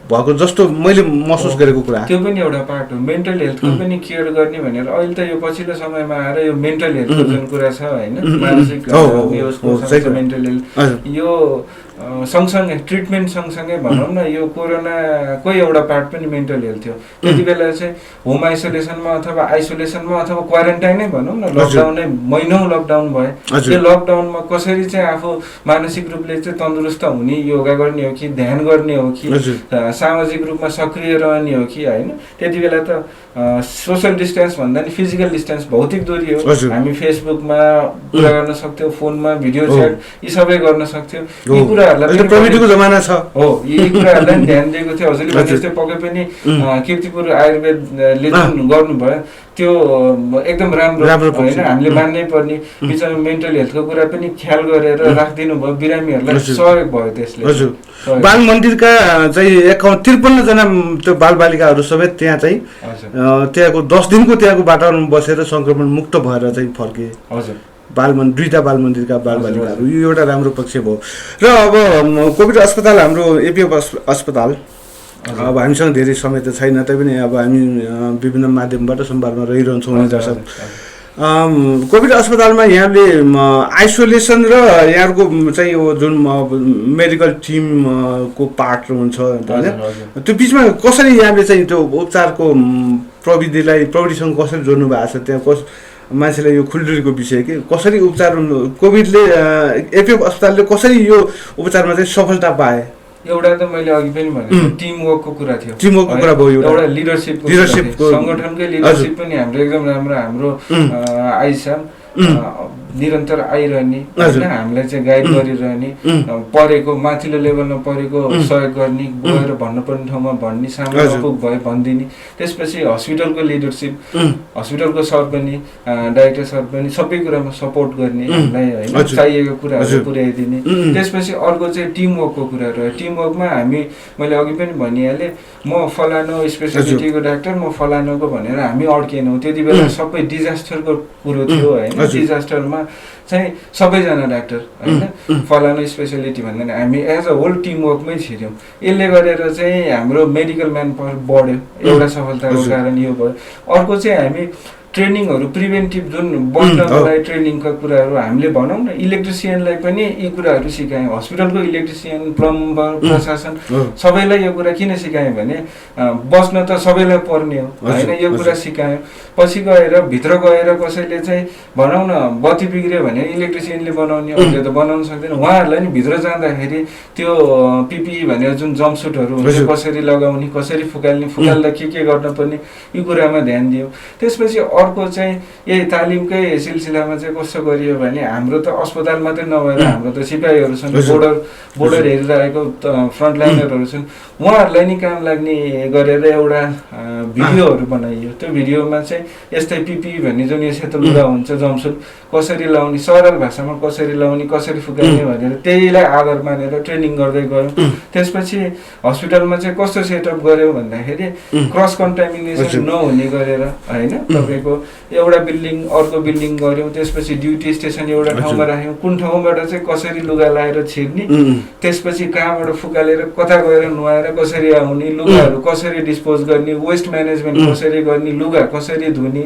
[SPEAKER 1] भएको जस्तो मैले महसुस गरेको कुरा।
[SPEAKER 2] त्यो पनि एउटा पार्ट हो। मेन्टल हेल्थको पनि केयर गर्ने भनेर अहिले त यो पछिल्लो समयमा आएर यो मेन्टल हेल्थको जुन कुरा छ होइन, मानसिक मेन्टल हेल्थ यो सँगसँगै ट्रिटमेन्ट सँगसँगै भनौँ न यो कोरोनाको एउटा पार्ट पनि मेन्टल हेल्थ थियो। त्यति बेला चाहिँ होम आइसोलेसनमा अथवा आइसोलेसनमा अथवा क्वारेन्टाइनै भनौँ न, लकडाउनै महिनौँ लकडाउन भयो। त्यो लकडाउनमा कसरी चाहिँ आफू मानसिक रूपले चाहिँ तन्दुरुस्त हुने, योगा गर्ने हो कि ध्यान गर्ने हो कि सामाजिक रूपमा सक्रिय रहने हो कि होइन। त्यति बेला त सोसल डिस्टेन्स भन्दा नि फिजिकल डिस्टेन्स भौतिक दूरी हो। हामी फेसबुकमा कुरा गर्न सक्थ्यौँ, फोनमा भिडियो च्याट यी सबै गर्न सक्थ्यौँ। यी कुराहरूलाई
[SPEAKER 1] प्रविधिको जमाना छ
[SPEAKER 2] हो, यी कुराहरूलाई पनि ध्यान दिएको थियो। हजुरले भने जस्तै पक्कै पनि कीर्तिपुर आयुर्वेदले जुन गर्नुभयो त्यो एकदम राम्रो होइन, हामीले मान्नै पर्ने। बिचमा मेन्टल हेल्थको कुरा पनि ख्याल गरेर राखिदिनु भयो, बिरामीहरूलाई सहयोग भयो त्यसले।
[SPEAKER 1] बाल मन्दिरका चाहिँ 53 जना त्यो बालबालिकाहरू सबै त्यहाँ चाहिँ त्यहाँको 10 दिनको त्यहाँको वातावरण बसेर सङ्क्रमण मुक्त भएर चाहिँ फर्के।
[SPEAKER 2] हजुर,
[SPEAKER 1] दुईटा बाल मन्दिरका बालबालिकाहरू, यो एउटा राम्रो पक्ष भयो। र अब कोभिड अस्पताल हाम्रो एपिएफ अस्पताल अब हामीसँग धेरै समय त छैन, तैपनि अब हामी विभिन्न माध्यमबाट सम्वादमा रहिरहन्छौँ दर्शक। कोभिड अस्पतालमा यहाँले आइसोलेसन र यहाँको चाहिँ यो जुन मेडिकल टिमको पार्ट हुन्छ होइन, त्यो बिचमा कसरी यहाँले चाहिँ त्यो उपचारको प्रविधिसँग कसरी जोड्नु भएको छ? त्यहाँ मान्छेलाई यो खुल्दुरीको विषय कि कसरी उपचार कोभिडले एपिएफ अस्पतालले कसरी यो उपचारमा चाहिँ सफलता पाए?
[SPEAKER 2] एउटा त मैले अघि पनि भनेको टिमवर्कको कुरा थियो।
[SPEAKER 1] टिमवर्कको कुरा भयो,
[SPEAKER 2] एउटा लिडरसिपको सङ्गठनकै लिडरसिप पनि हाम्रो एकदम राम्रो। हाम्रो आइसा निरन्तर आइरहने होइन, हामीलाई चाहिँ गाइड गरिरहने, परेको माथिल्लो लेभलमा परेको सहयोग गर्ने, गएर भन्नुपर्ने ठाउँमा भन्ने, सामु अपुग भयो भनिदिने। त्यसपछि हस्पिटलको लिडरसिप, हस्पिटलको सर पनि डाइरेक्टर सर पनि सबै कुरामा सपोर्ट गर्ने, हामीलाई होइन चाहिएको कुराहरू पुर्याइदिने। त्यसपछि अर्को चाहिँ टिमवर्कको कुरा रह्यो। टिमवर्कमा हामी मैले अघि पनि भनिहालेँ, म फलानु स्पेसालिटीको डाक्टर, म फलानुको भनेर हामी अड्केनौँ। त्यति बेला सबै डिजास्टरको कुरो थियो होइन। डिजास्टरमा चाहिँ सबैजना डाक्टर होइन, फलानु स्पेसालिटी भन्दैन, हामी एज अ होल टिमवर्कमै छिर्यौँ। यसले गरेर चाहिँ हाम्रो मेडिकल म्यान पावर बढ्यो, एउटा सफलताको कारण यो भयो। अर्को चाहिँ हामी ट्रेनिङहरू प्रिभेन्टिभ जुन बस्नको लागि ट्रेनिङका कुराहरू हामीले भनौँ न, इलेक्ट्रिसियनलाई पनि यी कुराहरू सिकायौँ। हस्पिटलको इलेक्ट्रिसियन, प्लम्बर, प्रशासन सबैलाई यो कुरा किन सिकायौँ भने बस्न त सबैलाई पर्ने हो होइन, यो कुरा सिकायौँ। पछि गएर भित्र गएर कसैले चाहिँ भनौँ न बत्ती बिग्रियो भने इलेक्ट्रिसियनले बनाउने, अहिले त बनाउन सक्दैन। उहाँहरूलाई नि भित्र जाँदाखेरि त्यो पिपिई भनेर जुन जम्पसुटहरू हुन्छ कसरी लगाउने, कसरी फुकाल्ने, फुकाल्दा के गर्नुपर्ने, यो कुरामा ध्यान दियौँ। त्यसपछि अर्को चाहिँ यही तालिमकै सिलसिलामा चाहिँ कस्तो गरियो भने हाम्रो त अस्पताल मात्रै नभएर हाम्रो त सिपाहीहरू छन्, बोर्डर हेरिरहेको फ्रन्टलाइनरहरू छन्, उहाँहरूलाई नि काम लाग्ने गरेर एउटा भिडियोहरू बनाइयो। त्यो भिडियोमा चाहिँ यस्तै पिपी भन्ने जुन यो सेतो लुगा हुन्छ जम्पसुट कसरी लाउने, सरल भाषामा कसरी लाउने, कसरी फुकाल्ने भनेर त्यहीलाई आधार मानेर ट्रेनिङ गर्दै गयौँ। त्यसपछि हस्पिटलमा चाहिँ कस्तो सेटअप गऱ्यौँ भन्दाखेरि क्रस कन्टामिनेसन नहुने गरेर होइन, तपाईँको एउटा बिल्डिङ अर्को बिल्डिङ गऱ्यौँ। त्यसपछि ड्युटी स्टेसन एउटा ठाउँमा राख्यौँ, कुन ठाउँबाट चाहिँ कसरी लुगा लाएर छिर्ने, त्यसपछि कहाँबाट फुकालेर कता गएर नुहाएर कसरी आउने, लुगाहरू कसरी डिस्पोज गर्ने, वेस्ट म्यानेजमेन्ट कसरी गर्ने, लुगा कसरी धुने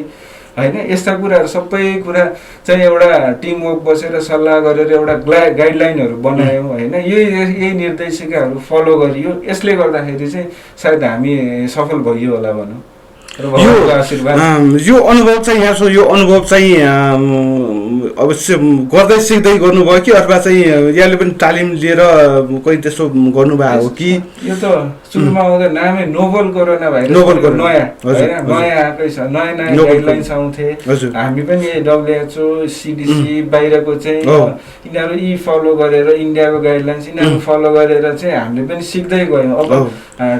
[SPEAKER 2] होइन, यस्ता कुराहरू सबै कुरा चाहिँ एउटा टिमवर्क बसेर सल्लाह गरेर एउटा गाइडलाइनहरू बनायौँ होइन। यही निर्देशिकाहरू फलो गरियो। यसले गर्दाखेरि चाहिँ सायद हामी सफल भइयो होला भनौँ। र भगवानको आशीर्वाद
[SPEAKER 1] यो अनुभव चाहिँ यहाँसम्म यो अनुभव चाहिँ अवश्य गर्दै सिक्दै गर्नुभयो कि अथवा चाहिँ यहाँले पनि तालिम लिएर कोही त्यस्तो गर्नुभएको हो कि
[SPEAKER 2] यो त सुरुमा आउँदा नामै नोभल कोरोना भाइरस नयाँ होइन नयाँ आएकै छ नयाँ नयाँ गाइडलाइन्स आउँथे हामी पनि WHO CDC बाहिरको चाहिँ यिनीहरू फलो गरेर इन्डियाको गाइडलाइन्स यिनीहरू फलो गरेर चाहिँ हामीले पनि सिक्दै गयौँ अब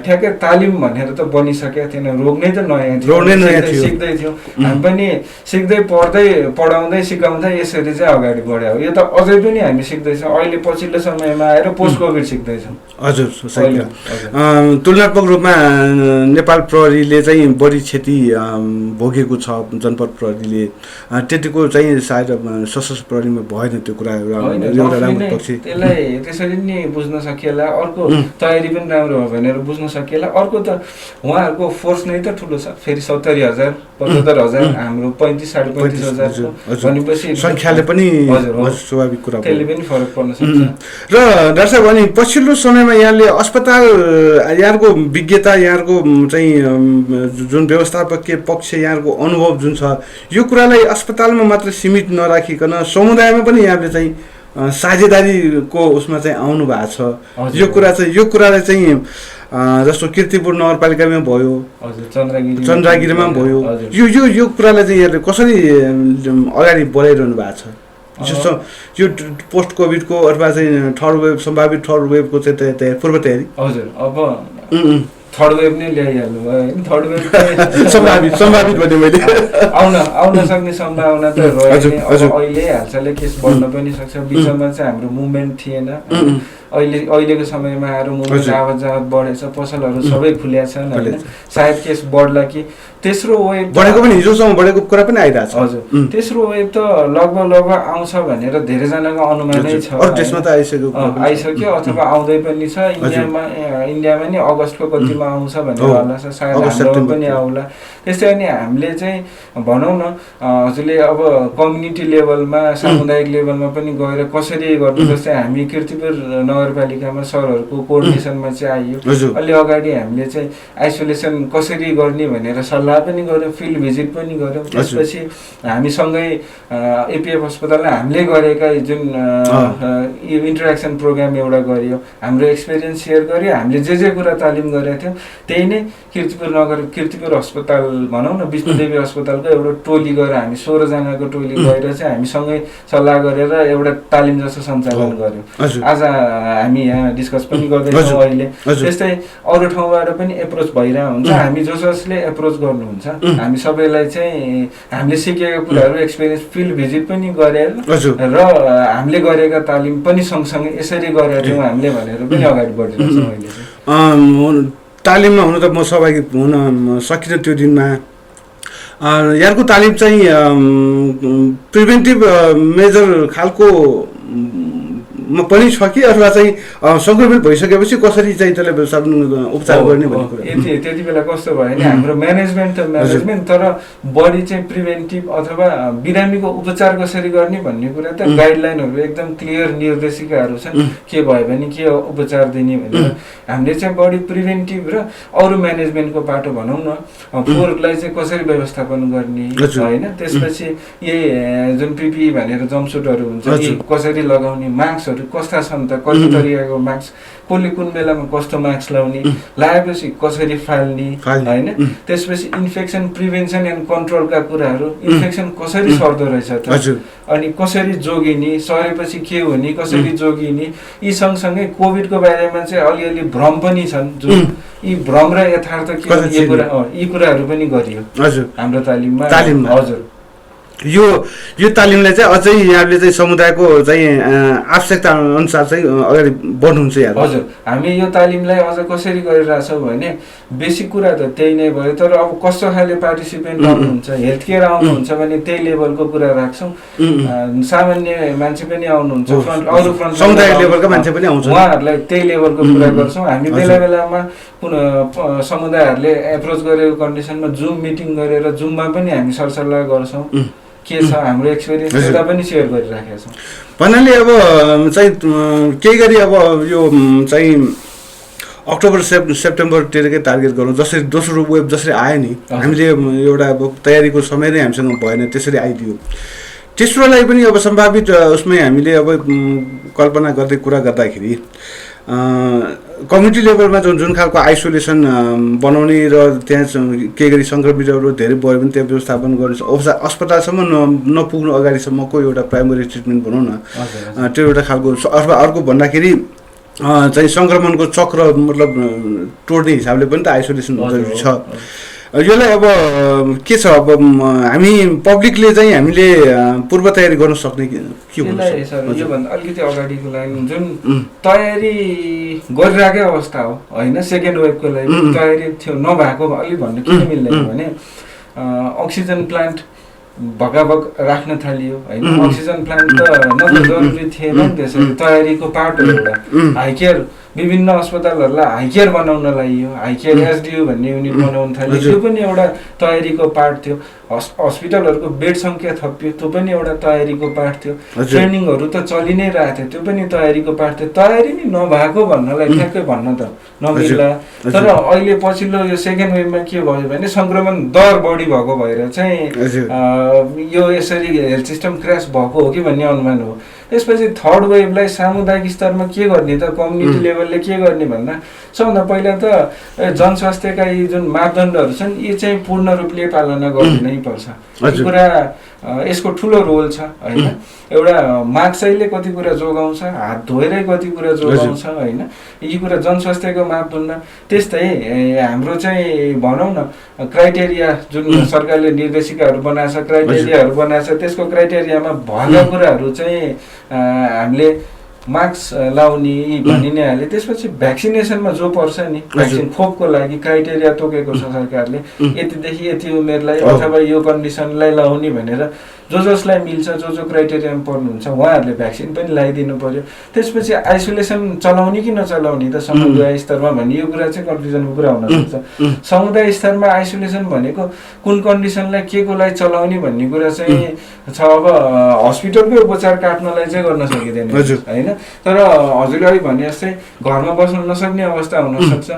[SPEAKER 2] ठ्याक्कै तालिम भनेर त बनिसकेको थिएन रोग नै त नयाँ थियो सिक्दै थियौँ हामी पनि सिक्दै पढाउँदै सिकाउँदै यसरी चाहिँ अगाडि बढ्यो यो त अझै पनि हामी सिक्दैछौँ अहिले पछिल्लो समयमा आएर पोस्ट कोभिड सिक्दैछौँ
[SPEAKER 1] हजुर तुलनात्मक रूपमा नेपाल प्रहरीले चाहिँ बढी क्षति भोगेको छ जनपद प्रहरीले त्यतिको चाहिँ सायद सशस्त्र प्रहरीमा भएन त्यो कुरा एउटा राम्रो पक्ष
[SPEAKER 2] त्यसलाई त्यसरी नै बुझ्न सकिएला अर्को तयारी पनि राम्रो भयो भनेर बुझ्न सकिएला अर्को त उहाँहरूको फोर्स नै त ठुलो छ फेरि 70,000 75,000 हाम्रो 35,000 भनेपछि
[SPEAKER 1] सङ्ख्याले पनि स्वाभाविक कुरा
[SPEAKER 2] त्यसले पनि फरक पर्न सक्छ
[SPEAKER 1] र डाक्टर साहब अनि पछिल्लो समयमा यहाँले अस्पताल यहाँको विज्ञता यहाँको चाहिँ जुन व्यवस्थापकीय पक्ष यहाँको अनुभव जुन छ यो कुरालाई अस्पतालमा मात्र सीमित नराखिकन समुदायमा पनि यहाँले चाहिँ साझेदारीको उसमा चाहिँ आउनु भएको छ यो कुरालाई चाहिँ जस्तो किर्तिपुर नगरपालिकामा भयो चन्द्रगिरीमा भयो यो कुरालाई चाहिँ यहाँले कसरी अगाडि बढाइरहनु भएको छ यो पोस्ट कोभिडको अथवा चाहिँ सम्भावित थर्ड वेभको चाहिँ पूर्व तयारी
[SPEAKER 2] हजुर अब थर्ड वेभ नै ल्याइहाल्नु भयो होइन थर्ड वेभ
[SPEAKER 1] सम्भावित भने मैले
[SPEAKER 2] आउन सक्ने सम्भावना त रह्यो अहिले हालसालै केस बढ्न पनि सक्छ बिचमा चाहिँ हाम्रो मुभमेन्ट थिएन अहिलेको समयमा आएर मुभमेन्ट आवत जावत बढेछ पसलहरू सबै खुल्या छन् होइन सायद केस बढ्ला कि तेस्रो वेभ
[SPEAKER 1] बढेको पनि हिजोसम्म बढेको कुरा पनि आइरहेछ
[SPEAKER 2] हजुर तेस्रो वेभ त लगभग आउँछ भनेर धेरैजनाको अनुमानै छ
[SPEAKER 1] देशमा त
[SPEAKER 2] आइसक्यो अथवा आउँदै पनि छ इन्डियामा नि अगस्तको कतिमा आउँछ भनेर होला छ सायद हाम्रोमा पनि आउला त्यस्तै अनि हामीले चाहिँ भनौँ न हजुरले अब कम्युनिटी लेभलमा सामुदायिक लेभलमा पनि गएर कसरी गर्नु जस्तै हामी किर्तिपुर नगरपालिकामा सरहरूको कोअर्डिनेसनमा चाहिँ आइयो अलि अगाडि हामीले चाहिँ आइसोलेसन कसरी गर्ने भनेर सल्लाह पनि गऱ्यौँ फिल्ड भिजिट पनि गऱ्यौँ त्यसपछि हामीसँगै एपिएफ अस्पतालमा हामीले गरेका जुन इन्टरेक्सन प्रोग्राम एउटा गरियो हाम्रो एक्सपिरियन्स सेयर गर्यो हामीले जे कुरा तालिम गरेका थियौँ त्यही नै किर्तिपुर अस्पताल भनौँ न विष्णुदेवी अस्पतालको एउटा टोली गएर हामी 16 जनाको टोली गएर चाहिँ हामीसँगै सल्लाह गरेर एउटा तालिम जस्तो सञ्चालन गर्यौँ आज हामी यहाँ डिस्कस पनि गर्दैछौँ अहिले त्यस्तै अरू ठाउँबाट पनि एप्रोच भइरहेको हुन्छ हामी जसले एप्रोच गर्नुहुन्छ हामी सबैलाई चाहिँ हामीले सिकेका कुराहरू एक्सपिरियन्स फिल्ड भिजिट पनि गरेर र हामीले गरेका तालिम पनि सँगसँगै यसरी गरेका थियौँ हामीले भनेर पनि अगाडि बढिरहेको छौँ अहिले चाहिँ
[SPEAKER 1] तालिममा हुन त म सहभागी हुन सकिनँ त्यो दिनमा यहाँको तालिम चाहिँ प्रिभेन्टिभ मेजर खालको पनि छ कि अथवा चाहिँ सङ्क्रमित भइसकेपछि कसरी चाहिँ त्यसलाई उपचार गर्ने भन्ने कुरा
[SPEAKER 2] त्यति बेला कस्तो भयो भने हाम्रो म्यानेजमेन्ट त म्यानेजमेन्ट तर बडी चाहिँ प्रिभेन्टिभ अथवा बिरामीको उपचार कसरी गर्ने भन्ने कुरा त गाइडलाइनहरू एकदम क्लियर निर्देशिकाहरू छन् के भयो भने के उपचार दिने भनेर हामीले चाहिँ बडी प्रिभेन्टिभ र अरू म्यानेजमेन्टको पाटो भनौँ न फोहोरलाई चाहिँ कसरी व्यवस्थापन गर्ने होइन त्यसपछि यही जुन पिपी भनेर जम्पसुटहरू हुन्छ यी कसरी लगाउने मास्कहरू कस्ता छन् त कति तरिकाको मास्क कसले कुन बेलामा कस्तो मास्क लाउने लगाएपछि कसरी फाल्ने होइन त्यसपछि इन्फेक्सन प्रिभेन्सन एन्ड कन्ट्रोलका कुराहरू इन्फेक्सन कसरी सर्दो रहेछ त अनि कसरी जोगिने सरेपछि के हुने कसरी जोगिने यी सँगसँगै कोभिडको बारेमा चाहिँ अलिअलि भ्रम पनि छन् जुन यी भ्रम र यथार्थ के यी कुराहरू पनि गरियो हाम्रो तालिममा हजुर
[SPEAKER 1] यो तालिमलाई चाहिँ अझै यहाँले चाहिँ समुदायको चाहिँ आवश्यकता अनुसार चाहिँ अगाडि बढ्नुहुन्छ यहाँ
[SPEAKER 2] हजुर हामी यो तालिमलाई अझ कसरी गरिरहेछौँ भने बेसिक कुरा त त्यही नै भयो तर अब कस्तो खाले पार्टिसिपेन्ट आउनुहुन्छ हेल्थ केयर आउनुहुन्छ भने त्यही लेभलको कुरा राख्छौँ सामान्य मान्छे पनि आउनुहुन्छ अरू फ्रन्ट
[SPEAKER 1] समुदाय लेभलको मान्छे पनि आउँछ
[SPEAKER 2] उहाँहरूलाई त्यही लेभलको कुरा गर्छौँ हामी बेला बेलामा पुनः समुदायहरूले एप्रोच गरेको कन्डिसनमा जुम मिटिङ गरेर जुममा पनि हामी सरसल्लाह गर्छौँ के छ हाम्रो एक्सपिरियन्स त्यता पनि सेयर गरिराखेका छौँ
[SPEAKER 1] भन्नाले अब चाहिँ केही गरी अब यो चाहिँ अक्टोबर सेप्टेम्बरतिरकै टार्गेट गरौँ। जसरी दोस्रो वेभ जसरी आयो नि, हामीले एउटा अब तयारीको समय नै हामीसँग भएन, त्यसरी आइदियो। तेस्रोलाई पनि अब सम्भावित उसमै हामीले अब कल्पना गर्दै कुरा गर्दाखेरि कम्युनिटी लेभलमा जुन खालको आइसोलेसन बनाउने र त्यहाँ के गरी सङ्क्रमितहरू धेरै भयो भने त्यहाँ व्यवस्थापन गर्ने, अस्पतालसम्म नपुग्नु अगाडिसम्मको एउटा प्राइमरी ट्रिटमेन्ट भनौँ न, त्यो एउटा खालको। अथवा अर्को भन्दाखेरि चाहिँ सङ्क्रमणको चक्र मतलब तोड्ने हिसाबले पनि त आइसोलेसन जरुरी छ। यसलाई अब के छ, अब हामी पब्लिकले चाहिँ हामीले पूर्व तयारी गर्न सक्ने के हुन्छ?
[SPEAKER 2] योभन्दा अलिकति अगाडिको लागि जुन तयारी गरिरहेकै अवस्था हो होइन, सेकेन्ड वेभको लागि तयारी थियो नभएको अलिक भन्नु किन मिल्दैन भने अक्सिजन प्लान्ट भगाभग राख्न थालियो होइन। अक्सिजन प्लान्ट त न त जरुरी थिएन नि, त्यसरी तयारीको पार्ट हो एउटा। हाई केयर विभिन्न अस्पतालहरूलाई हाई केयर बनाउनलाई यो हाई केयर एसडियू भन्ने युनिट बनाउन थाल्यो, त्यो पनि एउटा तयारीको पार्ट थियो। हस्पिटलहरूको बेड सङ्ख्या थपियो, त्यो पनि एउटा तयारीको पार्ट थियो। ट्रेनिङहरू त चलि नै रहेको थियो, त्यो पनि तयारीको पार्ट थियो। तयारी नै नभएको भन्नलाई ठ्याक्कै भन्न त नमिल्ला। तर अहिले पछिल्लो यो सेकेन्ड वेभमा के भयो भने सङ्क्रमण दर बढी भएको भएर चाहिँ यो यसरी हेल्थ सिस्टम क्रास भएको हो कि भन्ने अनुमान हो। त्यसपछि थर्ड वेभलाई सामुदायिक स्तरमा के गर्ने त, कम्युनिटी लेभलले के गर्ने भन्दा सबभन्दा पहिला त जनस्वास्थ्यका यी जुन मापदण्डहरू छन् यी चाहिँ पूर्ण रूपले पालना गर्नै पर्छ। यो कुरा यसको ठुलो रोल छ होइन। एउटा मास्कले कति कुरा जोगाउँछ, हात धोएरै कति कुरा जोगाउँछ होइन, यी कुरा जनस्वास्थ्यको मापदण्ड। त्यस्तै हाम्रो चाहिँ भनौँ न क्राइटेरिया जुन सरकारले निर्देशिकाहरू बनाएछ, क्राइटेरियाहरू बनाएछ, त्यसको क्राइटेरियामा भएका कुराहरू चाहिँ हामीले मास्क लाउने भनि नै हाले। त्यसपछि भ्याक्सिनेसनमा जो पर्छ नि, भ्याक्सिन खोपको लागि क्राइटेरिया तोकेको छ सरकारले, यतिदेखि यति उमेरलाई अथवा यो कन्डिसनलाई लाउने भनेर जो जसलाई मिल्छ, जो क्राइटेरियामा पर्नुहुन्छ उहाँहरूले भ्याक्सिन पनि लगाइदिनु पर्यो। त्यसपछि आइसोलेसन चलाउने कि नचलाउने त समुदाय स्तरमा भन्ने यो कुरा चाहिँ कन्फ्युजनको कुरा हुनसक्छ। समुदाय स्तरमा आइसोलेसन भनेको कुन कन्डिसनलाई के को लागि चलाउने भन्ने कुरा चाहिँ छ। अब हस्पिटलकै उपचार काट्नलाई चाहिँ गर्न सकिँदैन होइन। तर हजुरले अघि भने जस्तै घरमा बस्न नसक्ने अवस्था हुनसक्छ,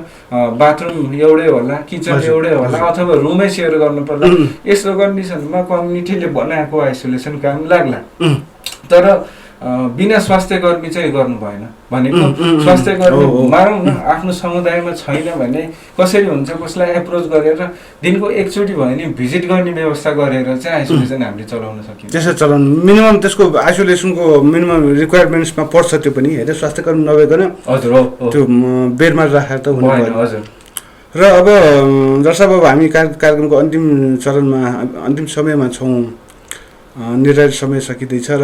[SPEAKER 2] बाथरुम एउटै होला, किचन एउटै होला, अथवा रुमै सेयर गर्नु पर्ला। यस्तो कन्डिसनमा कम्युनिटीले बनाएको आइसोलेसन काम लाग्ला। तर बिना स्वास्थ्य कर्मी चाहिँ गर्नु भएन भनेको स्वास्थ्य कर्मी मानौँ न आफ्नो समुदायमा छैन भने कसरी हुन्छ, कसलाई एप्रोच गरेर दिनको एकचोटि भयो नि भिजिट गर्ने व्यवस्था गरेर चाहिँ आइसोलेसन हामीले चलाउन सकिन्छ।
[SPEAKER 1] त्यसै चलाउनु मिनिमम त्यसको आइसोलेसनको मिनिमम रिक्वायरमेन्ट्समा पर्छ त्यो पनि होइन। स्वास्थ्य कर्मी नभइकन
[SPEAKER 2] हजुर हो
[SPEAKER 1] त्यो बेडमा राखेर त हुनु भएन।
[SPEAKER 2] हजुर।
[SPEAKER 1] र अब दर्शक अब हामी कार्यक्रमको अन्तिम चरणमा अन्तिम समयमा छौँ, निर्धारित समय सकिँदैछ र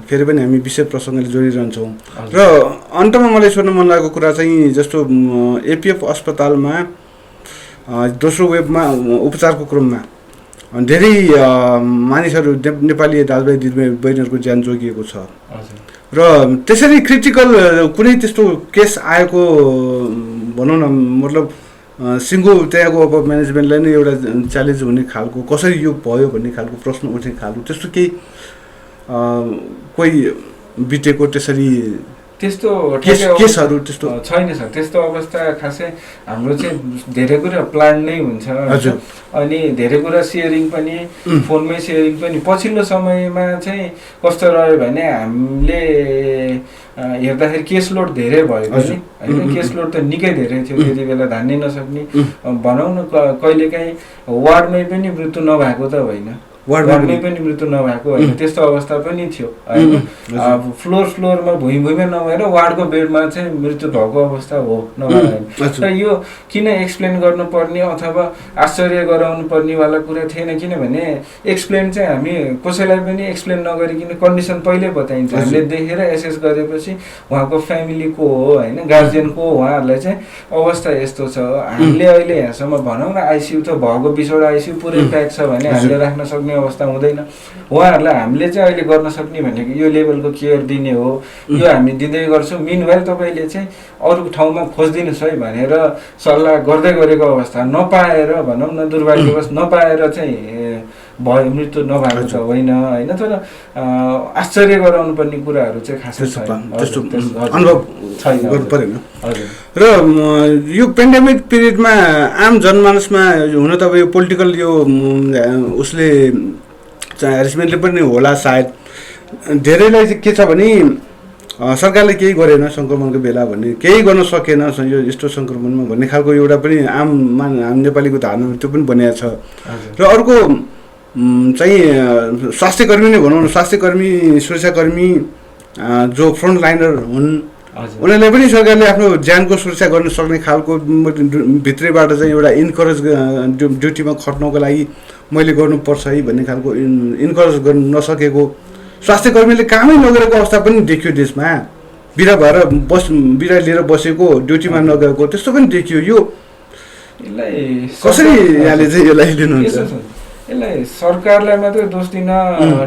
[SPEAKER 1] फेरि पनि हामी विषय प्रसङ्गले जोडिरहन्छौँ। र अन्तमा मलाई सोध्न मन लागेको कुरा चाहिँ जस्तो एपिएफ अस्पतालमा दोस्रो वेभमा उपचारको क्रममा धेरै मानिसहरू नेपाली दाजुभाइ दिदीबहिनीहरूको ज्यान जोगिएको छ र त्यसरी क्रिटिकल कुनै त्यस्तो केस आएको भनौँ न, मतलब सिङ्गो त्यहाँको अब म्यानेजमेन्टलाई नै एउटा च्यालेन्ज हुने खालको कसरी यो भयो भन्ने खालको प्रश्न उठ्ने खालको त्यस्तो केही कोही बितेको त्यसरी
[SPEAKER 2] त्यस्तो
[SPEAKER 1] केसहरू त्यस्तो
[SPEAKER 2] छैन सर। त्यस्तो अवस्था खासै हाम्रो चाहिँ धेरै कुरा प्लान नै हुन्छ अनि धेरै कुरा सेयरिङ पनि फोनमै सेयरिङ पनि। पछिल्लो समयमा चाहिँ कस्तो रह्यो भने हामीले हेर्दाखेरि केस लोड धेरै भयो नि होइन। केस लोड त निकै धेरै थियो त्यति बेला, धान्नै नसक्ने भनौँ न। कहिलेकाहीँ वार्डमै पनि मृत्यु नभएको त होइन, वार्डमै पनि मृत्यु नभएको होइन, त्यस्तो अवस्था पनि थियो होइन। फ्लोरमा भुइँमा नभएर वार्डको बेडमा चाहिँ मृत्यु भएको अवस्था हो नभए होइन। र यो किन एक्सप्लेन गर्नुपर्ने अथवा आश्चर्य गराउनु पर्नेवाला कुरा थिएन, किनभने एक्सप्लेन चाहिँ हामी कसैलाई पनि एक्सप्लेन नगरिकन कन्डिसन पहिल्यै बताइन्छ। हामीले देखेर एसेस गरेपछि उहाँको फ्यामिली को हो होइन, गार्जियन को हो, उहाँहरूलाई चाहिँ अवस्था यस्तो छ। हामीले अहिले यहाँसम्म भनौँ न आइसियु त भएको 20वटा आइसियु पुरै प्याक छ भने हामीले राख्न सक्ने अवस्था हुँदैन। उहाँहरूलाई हामीले चाहिँ अहिले गर्न सक्ने भनेको यो लेभलको केयर दिने हो, यो हामी दिँदै गर्छौँ। मिनवाइल तपाईँले चाहिँ अरू ठाउँमा खोजिदिनुहोस् है भनेर सल्लाह गर्दै गरेको अवस्था नपाएर भनौँ न, दुर्भाग्यवश नपाएर चाहिँ भयो मृत्यु नभएको त होइन होइन तर आश्चर्य गराउनु पर्ने कुराहरू चाहिँ खासै
[SPEAKER 1] त्यस्तो अनुभव गर्नु परेन
[SPEAKER 2] हजुर
[SPEAKER 1] र यो पेन्डेमिक पिरियडमा आम जनमानसमा हुन त अब यो पोलिटिकल यो उसले हेरेसमेन्टले पनि होला सायद धेरैलाई चाहिँ के छ भने सरकारले केही गरेन सङ्क्रमणको बेला भन्ने केही गर्न सकेन यो यस्तो सङ्क्रमणमा भन्ने खालको एउटा पनि आम नेपालीको धारणा त्यो पनि बनिएको छ र अर्को चाहिँ स्वास्थ्यकर्मी नै भनौँ न स्वास्थ्यकर्मी सुरक्षाकर्मी जो फ्रन्ट लाइनर हुन् उनीहरूलाई पनि सरकारले आफ्नो ज्यानको सुरक्षा गर्न सक्ने खालको भित्रैबाट चाहिँ एउटा इन्करेज ड्युटीमा खट्नको लागि मैले गर्नुपर्छ है भन्ने खालको इन्करेज गर्न नसकेको स्वास्थ्यकर्मीले कामै नगरेको अवस्था पनि देखियो देशमा बिरा लिएर बसेको ड्युटीमा नगएको त्यस्तो पनि देखियो यो कसरी यहाँले चाहिँ यसलाई लिनुहुन्छ
[SPEAKER 2] यसलाई सरकारलाई मात्रै दोष दिन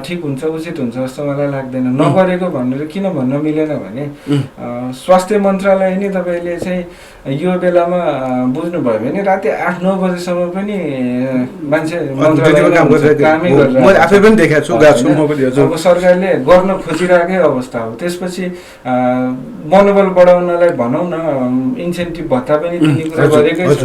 [SPEAKER 2] ठिक हुन्छ उचित हुन्छ जस्तो मलाई लाग्दैन नगरेको भनेर किन भन्न मिलेन भने स्वास्थ्य मन्त्रालय नै तपाईँले चाहिँ यो बेलामा बुझ्नुभयो भने राति 8-9 बजेसम्म पनि मान्छे कामै गरिरहेको अब सरकारले गर्न खोजिरहेकै अवस्था हो त्यसपछि मनोबल बढाउनलाई भनौँ न इन्सेन्टिभ भत्ता पनि दिने कुरा गरेकै छ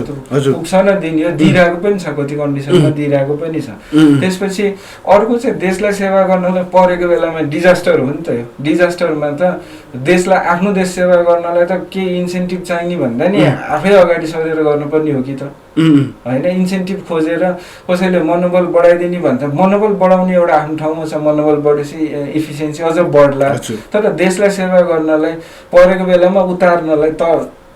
[SPEAKER 2] पुग्छ न दिने दिइरहेको पनि छ कति कन्डिसनमा दिइरहेको पनि छ त्यसपछि अर्को चाहिँ देशलाई सेवा गर्नलाई परेको बेलामा डिजास्टर हो नि त यो डिजास्टरमा त देशलाई आफ्नो देश सेवा गर्नलाई त के इन्सेन्टिभ चाहिने भन्दा नि आफै अगाडि सरेर गर्नुपर्ने हो कि त होइन इन्सेन्टिभ खोजेर कसैले मनोबल बढाइदिने भन्छ मनोबल बढाउने एउटा आफ्नो ठाउँमा छ मनोबल बढेपछि इफिसियन्सी अझ बढ्ला तर देशलाई सेवा गर्नलाई परेको बेलामा उतार्नलाई त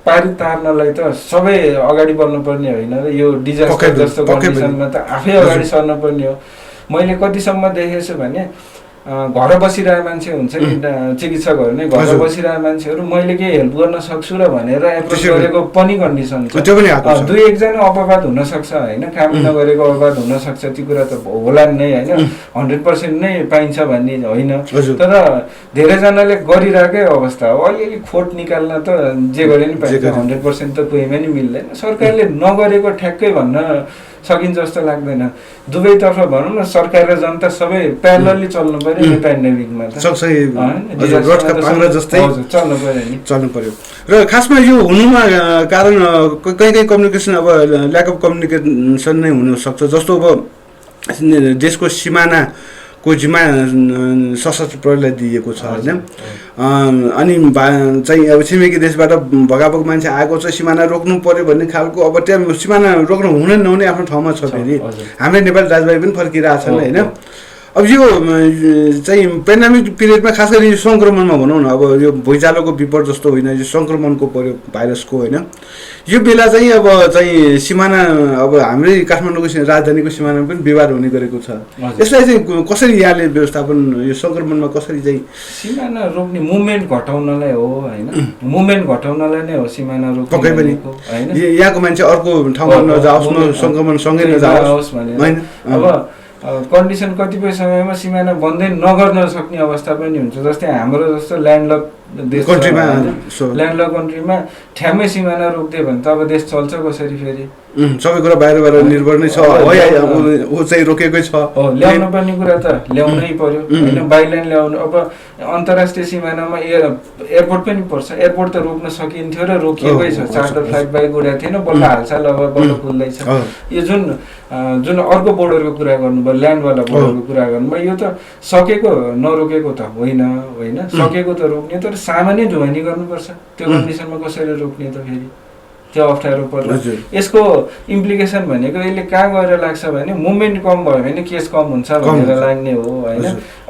[SPEAKER 2] पारित तार्नलाई त सबै अगाडि बढ्नुपर्ने होइन र यो डिजास्टर जस्तो कन्डिसनमा त आफै अगाडि सर्नुपर्ने हो मैले कतिसम्म देखेको छु भने घर बसिरहेको मान्छे हुन्छ नि चिकित्सकहरू नै घर बसिरहेको मान्छेहरू मैले के हेल्प गर्न सक्छु र भनेर एप्रोच गरेको पनि कन्डिसन छ 2-1 जना अपवाद हुनसक्छ होइन काम नगरेको अपवाद हुनसक्छ त्यो कुरा त होला नै होइन 100% नै पाइन्छ भन्ने होइन तर धेरैजनाले गरिरहेकै अवस्था हो अलिअलि खोट निकाल्न त जे गरे नि पाइन्छ 100% त कोहीमा नि मिल्दैन सरकारले नगरेको ठ्याक्कै भन्न सकिन्छ जस्तो लाग्दैन दुवैतर्फ भनौँ न सरकार र जनता सबै प्यारलली चल्नु पर्यो यो पेन्डेमिकमा
[SPEAKER 1] चल्नु पर्यो र खासमा यो हुनुमा कारण कहीँ कम्युनिकेसन अब ल्याक अफ कम्युनिकेसन नै हुनसक्छ जस्तो अब देशको सिमानाको जिम्मा सशस्त्र प्रहरीलाई दिएको छ होइन अनि चाहिँ अब छिमेकी देशबाट भगाभग मान्छे आएको छ सिमाना रोक्नु पर्यो भन्ने खालको अब त्यहाँ सिमाना रोक्नु हुने नहुने आफ्नो ठाउँमा छ फेरि हाम्रो नेपाली दाजुभाइ पनि फर्किरहेछन् होइन अब यो चाहिँ पेन्डेमिक पिरियडमा खास गरी सङ्क्रमणमा भनौँ न अब यो भुइँचालोको विपद जस्तो होइन यो सङ्क्रमणको पर्यो भाइरसको होइन यो बेला चाहिँ अब चाहिँ सिमाना अब हाम्रै काठमाडौँको राजधानीको सिमानामा पनि विवाद हुने गरेको छ यसलाई चाहिँ कसरी यहाँले व्यवस्थापन यो सङ्क्रमणमा कसरी चाहिँ
[SPEAKER 2] सिमाना रोक्ने मुभमेन्ट घटाउनलाई हो होइन मुभमेन्ट घटाउनलाई नै हो सिमाना रोक्ने
[SPEAKER 1] पक्कै पनि होइन यहाँको मान्छे अर्को ठाउँमा नजाओस् न सङ्क्रमण सँगै नजाओस्
[SPEAKER 2] होइन अब कन्डिसन कतिपय समयमा सिमाना बन्दै नगर्न सक्ने अवस्था पनि हुन्छ जस्तै हाम्रो जस्तो ल्यान्डलक देश ल्यान्डलक कन्ट्रीमा ठ्याम्मै सिमाना रोक्दियो भने त अब देश चल्छ कसरी फेरि
[SPEAKER 1] सबै कुरा बाहिरबाट निर्भर नै छ ऊ चाहिँ रोकेकै छ
[SPEAKER 2] ल्याउनु पर्ने कुरा त ल्याउनै पर्यो होइन बाइलाइन ल्याउनु अब अन्तर्राष्ट्रिय सिमानामा एयरपोर्ट पनि पर्छ एयरपोर्ट त रोक्न सकिन्थ्यो र रोकिएकै छ चार्टर फ्लाइट बाइक उडाएको थिएन बल्ल हालसाल अब बल्ल खुल्दैछ यो जुन अर्को बोर्डरको कुरा गर्नुभयो ल्यान्डवाला बोर्डरको कुरा गर्नुभयो यो त सकेको नरोकेको त होइन सकेको त रोक्ने तर सामान्य ढुवानी गर्नुपर्छ त्यो कन्डिसनमा कसरी रोक्ने त फेरि त्यो अप्ठ्यारो पर्छ यसको इम्प्लिकेसन भनेको यसले कहाँ गएर लाग्छ भने मुभमेन्ट कम भयो भने केस कम हुन्छ भनेर लाग्ने हो होइन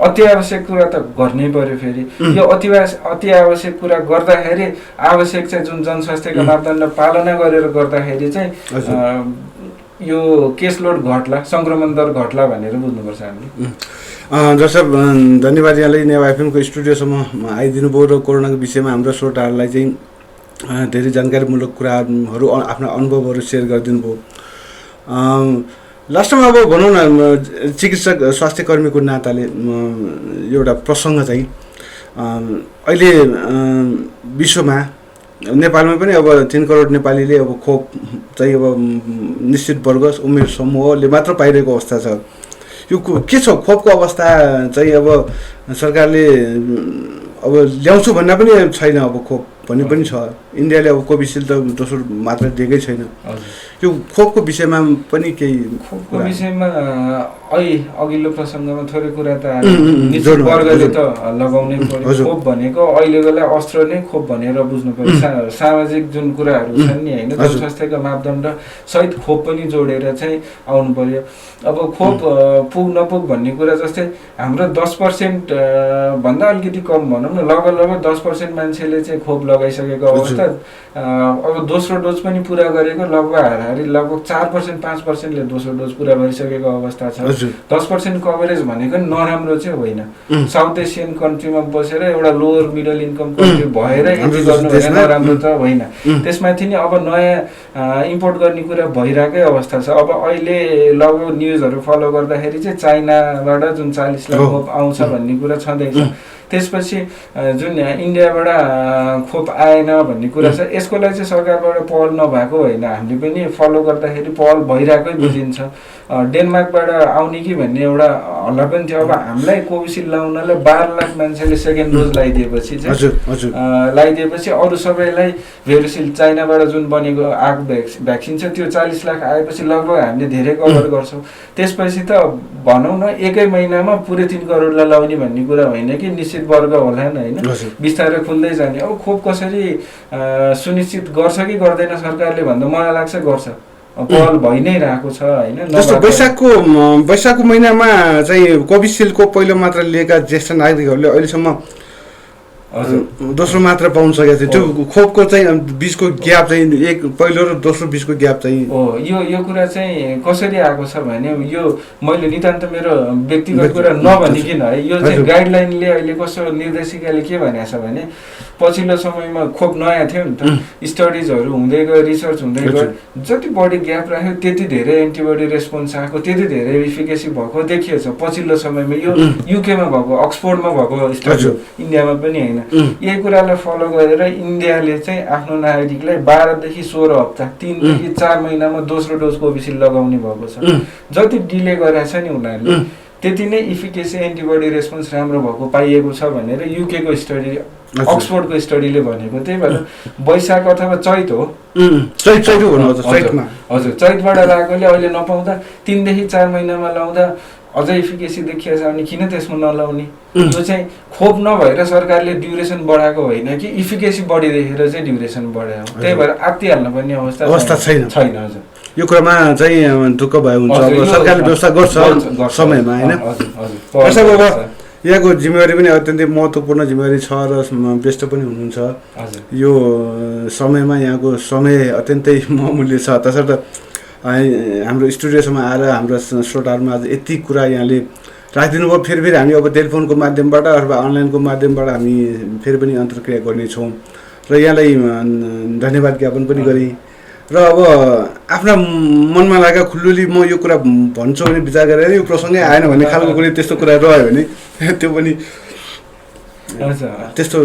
[SPEAKER 2] अति आवश्यक कुरा त गर्नै पर्यो फेरि यो अति आवश्यक कुरा गर्दाखेरि आवश्यक चाहिँ जुन जनस्वास्थ्यको मापदण्ड पालना गरेर गर्दाखेरि चाहिँ यो केस लोड घट्ला सङ्क्रमण दर घट्ला भनेर बुझ्नुपर्छ हामीले
[SPEAKER 1] दर्शक धन्यवाद यहाँले नेवा एफएमको स्टुडियोसम्म आइदिनु भयो र कोरोनाको विषयमा हाम्रो श्रोताहरूलाई चाहिँ धेरै जानकारीमूलक कुराहरू आफ्ना अनुभवहरू सेयर गरिदिनु भयो लास्टमा अब भनौँ न चिकित्सक स्वास्थ्यकर्मीको नाताले एउटा प्रसङ्ग चाहिँ अहिले विश्वमा नेपालमा पनि अब 3 करोड नेपालीले अब खोप चाहिँ अब निश्चित वर्ग उमेर समूहले मात्र पाइरहेको अवस्था छ यो के छ खोपको अवस्था चाहिँ अब सरकारले अब ल्याउँछु भन्ने पनि छैन अब खोप भन्ने पनि छ इन्डियाले अब कोभिसिल्ड त दोस्रो मात्रा दिएकै छैन यो खोपको विषयमा पनि केही
[SPEAKER 2] खोपको विषयमा अघिल्लो प्रसङ्गमा थोरै कुरा त निश्चित वर्गले त लगाउनै पर्यो खोप भनेको अहिलेकोलाई अस्त्र नै खोप भनेर बुझ्नु पर्यो सामाजिक जुन कुराहरू छन् नि होइन जनस्वास्थ्यका मापदण्ड सहित खोप पनि जोडेर चाहिँ आउनु पर्यो अब खोप पुग नपुग भन्ने कुरा जस्तै हाम्रो 10% भन्दा अलिकति कम भनौँ न लगभग 10% मान्छेले चाहिँ खोप लगाइसकेको अवस्था अब दोस्रो डोज पनि पुरा गरेको लगभग 4% 5%ले दोस्रो डोज पुरा गरिसकेको अवस्था छ 10% कभरेज भनेको नराम्रो चाहिँ होइन साउथ एसियन कन्ट्रीमा बसेर एउटा लोवर मिडल इन्कम कन्ट्री भएर यति गर्नु भने नराम्रो त होइन त्यसमाथि नि अब नयाँ इम्पोर्ट गर्ने कुरा भइरहेकै अवस्था छ अब अहिले लगभग न्युजहरू फलो गर्दाखेरि चाहिँ चाइनाबाट जुन 40 लाख खोप आउँछ भन्ने कुरा छँदैछ त्यसपछि जुन इन्डियाबाट खोप आएन भन्ने कुरा छ यसको लागि चाहिँ सरकारबाट पहल नभएको होइन हामीले पनि फलो गर्दाखेरि पहल भइरहेकै बुझिन्छ डेनमार्कबाट आउने कि भन्ने एउटा हल्ला पनि थियो अब हामीलाई कोभिसिल्ड लाउनलाई 12 लाख मान्छेले सेकेन्ड डोज लगाइदिएपछि चाहिँ अरू सबैलाई भेरोसिल्ड चाइनाबाट जुन बनेको आएको भ्याक्सिन छ त्यो 40 लाख आएपछि लगभग हामीले धेरै कभर गर्छौँ त्यसपछि त भनौँ न एकै महिनामा पुरै 3 करोडलाई लाउने भन्ने कुरा होइन कि निश्चित वर्ग होला नि होइन बिस्तारै खुल्दै जाने अब खोप कसरी सुनिश्चित गर्छ कि गर्दैन सरकारले भन्दा मलाई लाग्छ गर्छ पहल भइ नै रहेको छ होइन
[SPEAKER 1] जस्तो वैशाखको महिनामा चाहिँ कोभिसिल्डको पहिलो मात्रा लिएका ज्येष्ठ नागरिकहरूले अहिलेसम्म दोस्रो मात्रा पाउन सकेको थियो त्यो खोपको चाहिँ बीचको ग्याप चाहिँ पहिलो र दोस्रो बीचको ग्याप चाहिँ
[SPEAKER 2] यो कुरा चाहिँ कसरी आएको छ भने यो मैले नितान्त मेरो व्यक्तिगत कुरा नभनिकन है यो चाहिँ गाइडलाइनले अहिले कस्तो निर्देशिकाले के भनेको छ भने पछिल्लो समयमा खोप नयाँ थियो नि त स्टडिजहरू हुँदै गयो रिसर्च हुँदै गयो जति बढी ग्याप राख्यो त्यति धेरै एन्टिबडी रेस्पोन्स आएको त्यति धेरै इफिकेसी भएको देखिएछ पछिल्लो समयमा यो युकेमा भएको अक्सफोर्डमा भएको स्टडी इन्डियामा पनि होइन यही कुरालाई फलो गरेर इन्डियाले चाहिँ आफ्नो नागरिकलाई 12 देखि 16 हप्ता 3 देखि 4 महिनामा दोस्रो डोज कोभिसिल्ड लगाउने भएको छ जति डिले गरेको छ नि उनीहरूले त्यति नै इफिकेसी एन्टिबडी रेस्पोन्स राम्रो भएको पाइएको छ भनेर युकेको स्टडी अक्सफोर्डको स्टडीले भनेको त्यही भएर वैशाख अथवा चैत हो हजुर चैतबाट लगाएकोले अहिले नपाउँदा 3 देखि 4 महिनामा लाउँदा अझै इफिकेसी देखिएको छ भने किन त्यसमा नलाउने यो चाहिँ खोप नभएर सरकारले ड्युरेसन बढाएको होइन कि इफिकेसी बढी देखेर चाहिँ ड्युरेसन बढायो त्यही भएर आत्तिहाल्न पर्ने अवस्था छैन हजुर
[SPEAKER 1] यो कुरामा चाहिँ दुःख भयो हुन्छ अब सरकारले व्यवस्था गर्छ समयमा होइन यहाँको जिम्मेवारी पनि अत्यन्तै महत्त्वपूर्ण जिम्मेवारी छ र व्यस्त पनि हुनुहुन्छ यो समयमा यहाँको समय अत्यन्तै बहुमूल्य छ तसर्थ हाम्रो स्टुडियोसम्म आएर हाम्रो श्रोताहरूमा आज यति कुरा यहाँले राखिदिनु भयो फेरि हामी अब टेलिफोनको माध्यमबाट अथवा अनलाइनको माध्यमबाट हामी फेरि पनि अन्तर्क्रिया गर्नेछौँ र यहाँलाई धन्यवाद ज्ञापन पनि गरेँ र अब आफ्ना मनमा लागेको खुल्लुली म यो कुरा भन्छु भने विचार गरेर यो प्रसङ्गै आएन भन्ने खालको कुनै त्यस्तो कुरा रह्यो भने त्यो पनि त्यस्तो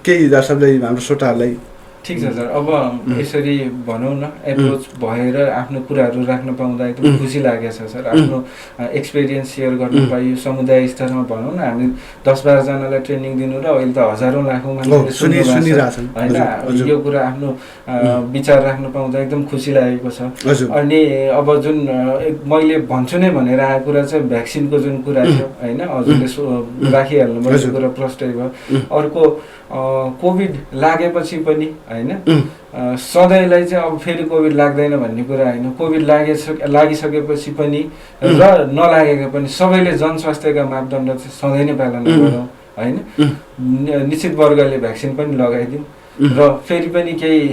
[SPEAKER 1] केही दर्शकलाई हाम्रो श्रोताहरूलाई
[SPEAKER 2] ठिक छ सर अब यसरी भनौँ न एप्रोच भएर आफ्नो कुराहरू राख्न पाउँदा एकदम खुसी लागेको छ सर आफ्नो एक्सपिरियन्स सेयर गर्न पाइयो समुदाय स्तरमा भनौँ न हामी 10-12 जनालाई ट्रेनिङ दिनु र अहिले त हजारौँ लाखौँ मान्छेले सुनिरहेछन् होइन यो कुरा आफ्नो विचार राख्न पाउँदा एकदम खुसी लागेको छ अनि अब जुन मैले भन्छु नै भनेर आएको कुरा चाहिँ भ्याक्सिनको जुन कुरा थियो होइन हजुरले राखिहाल्नु भएको कुरा प्रष्टै भयो अर्को कोभिड लागेपछि पनि होइन सधैँलाई चाहिँ अब फेरि कोभिड लाग्दैन भन्ने कुरा होइन कोभिड लागिसकेपछि पनि र नलागेका पनि सबैले जनस्वास्थ्यका मापदण्ड चाहिँ सधैँ नै पालना गरौँ होइन निश्चित वर्गले भ्याक्सिन पनि लगाइदिउँ र फेरि पनि केही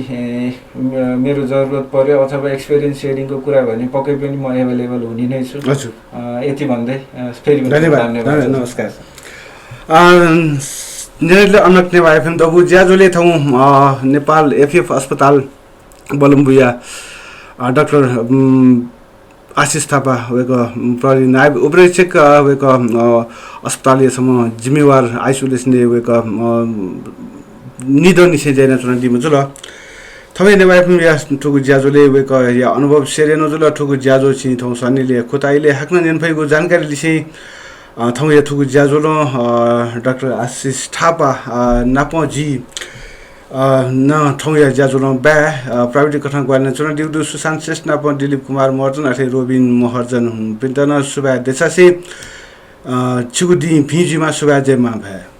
[SPEAKER 2] मेरो जरुरत पर्यो अथवा एक्सपिरियन्स सेयरिङको कुरा भने पक्कै पनि म एभाइलेबल हुने नै छु यति भन्दै फेरि
[SPEAKER 1] धन्यवाद नमस्कार निर्णय अनक नेवा एफएम दबु ज्याजोले थौ नेपाल एफएफ अस्पताल बलम्बुया डाक्टर आशिष थापा वेको प्रहरी नायब उपरीक्षक वेको अस्पतालसम्म जिम्मेवार आइसोलेसन वेको निधो निषेध जैन चुनाव दिनु ल थमे नेवा एफएम या ठुकु ज्याजोले वेक या अनुभव सेरेनो जुल ठुकु ज्याजो छि थौ सनीले खोताइले हाक्न नेनफैको जानकारी लिसे थौ या ठुकु ज्याजोलो डाक्टर आशिष थापा नापजी न ठौ या ज्याजोलो बा प्राइवेट कथा ग्वान चुन दिउदु सुशान्त श्रेष्ठ नाप दिलीप कुमार महर्जन अथे रोबिन महर्जन पिन्तन सुबा देसासे चिगुदी भिजिमा सुबा जेमा भए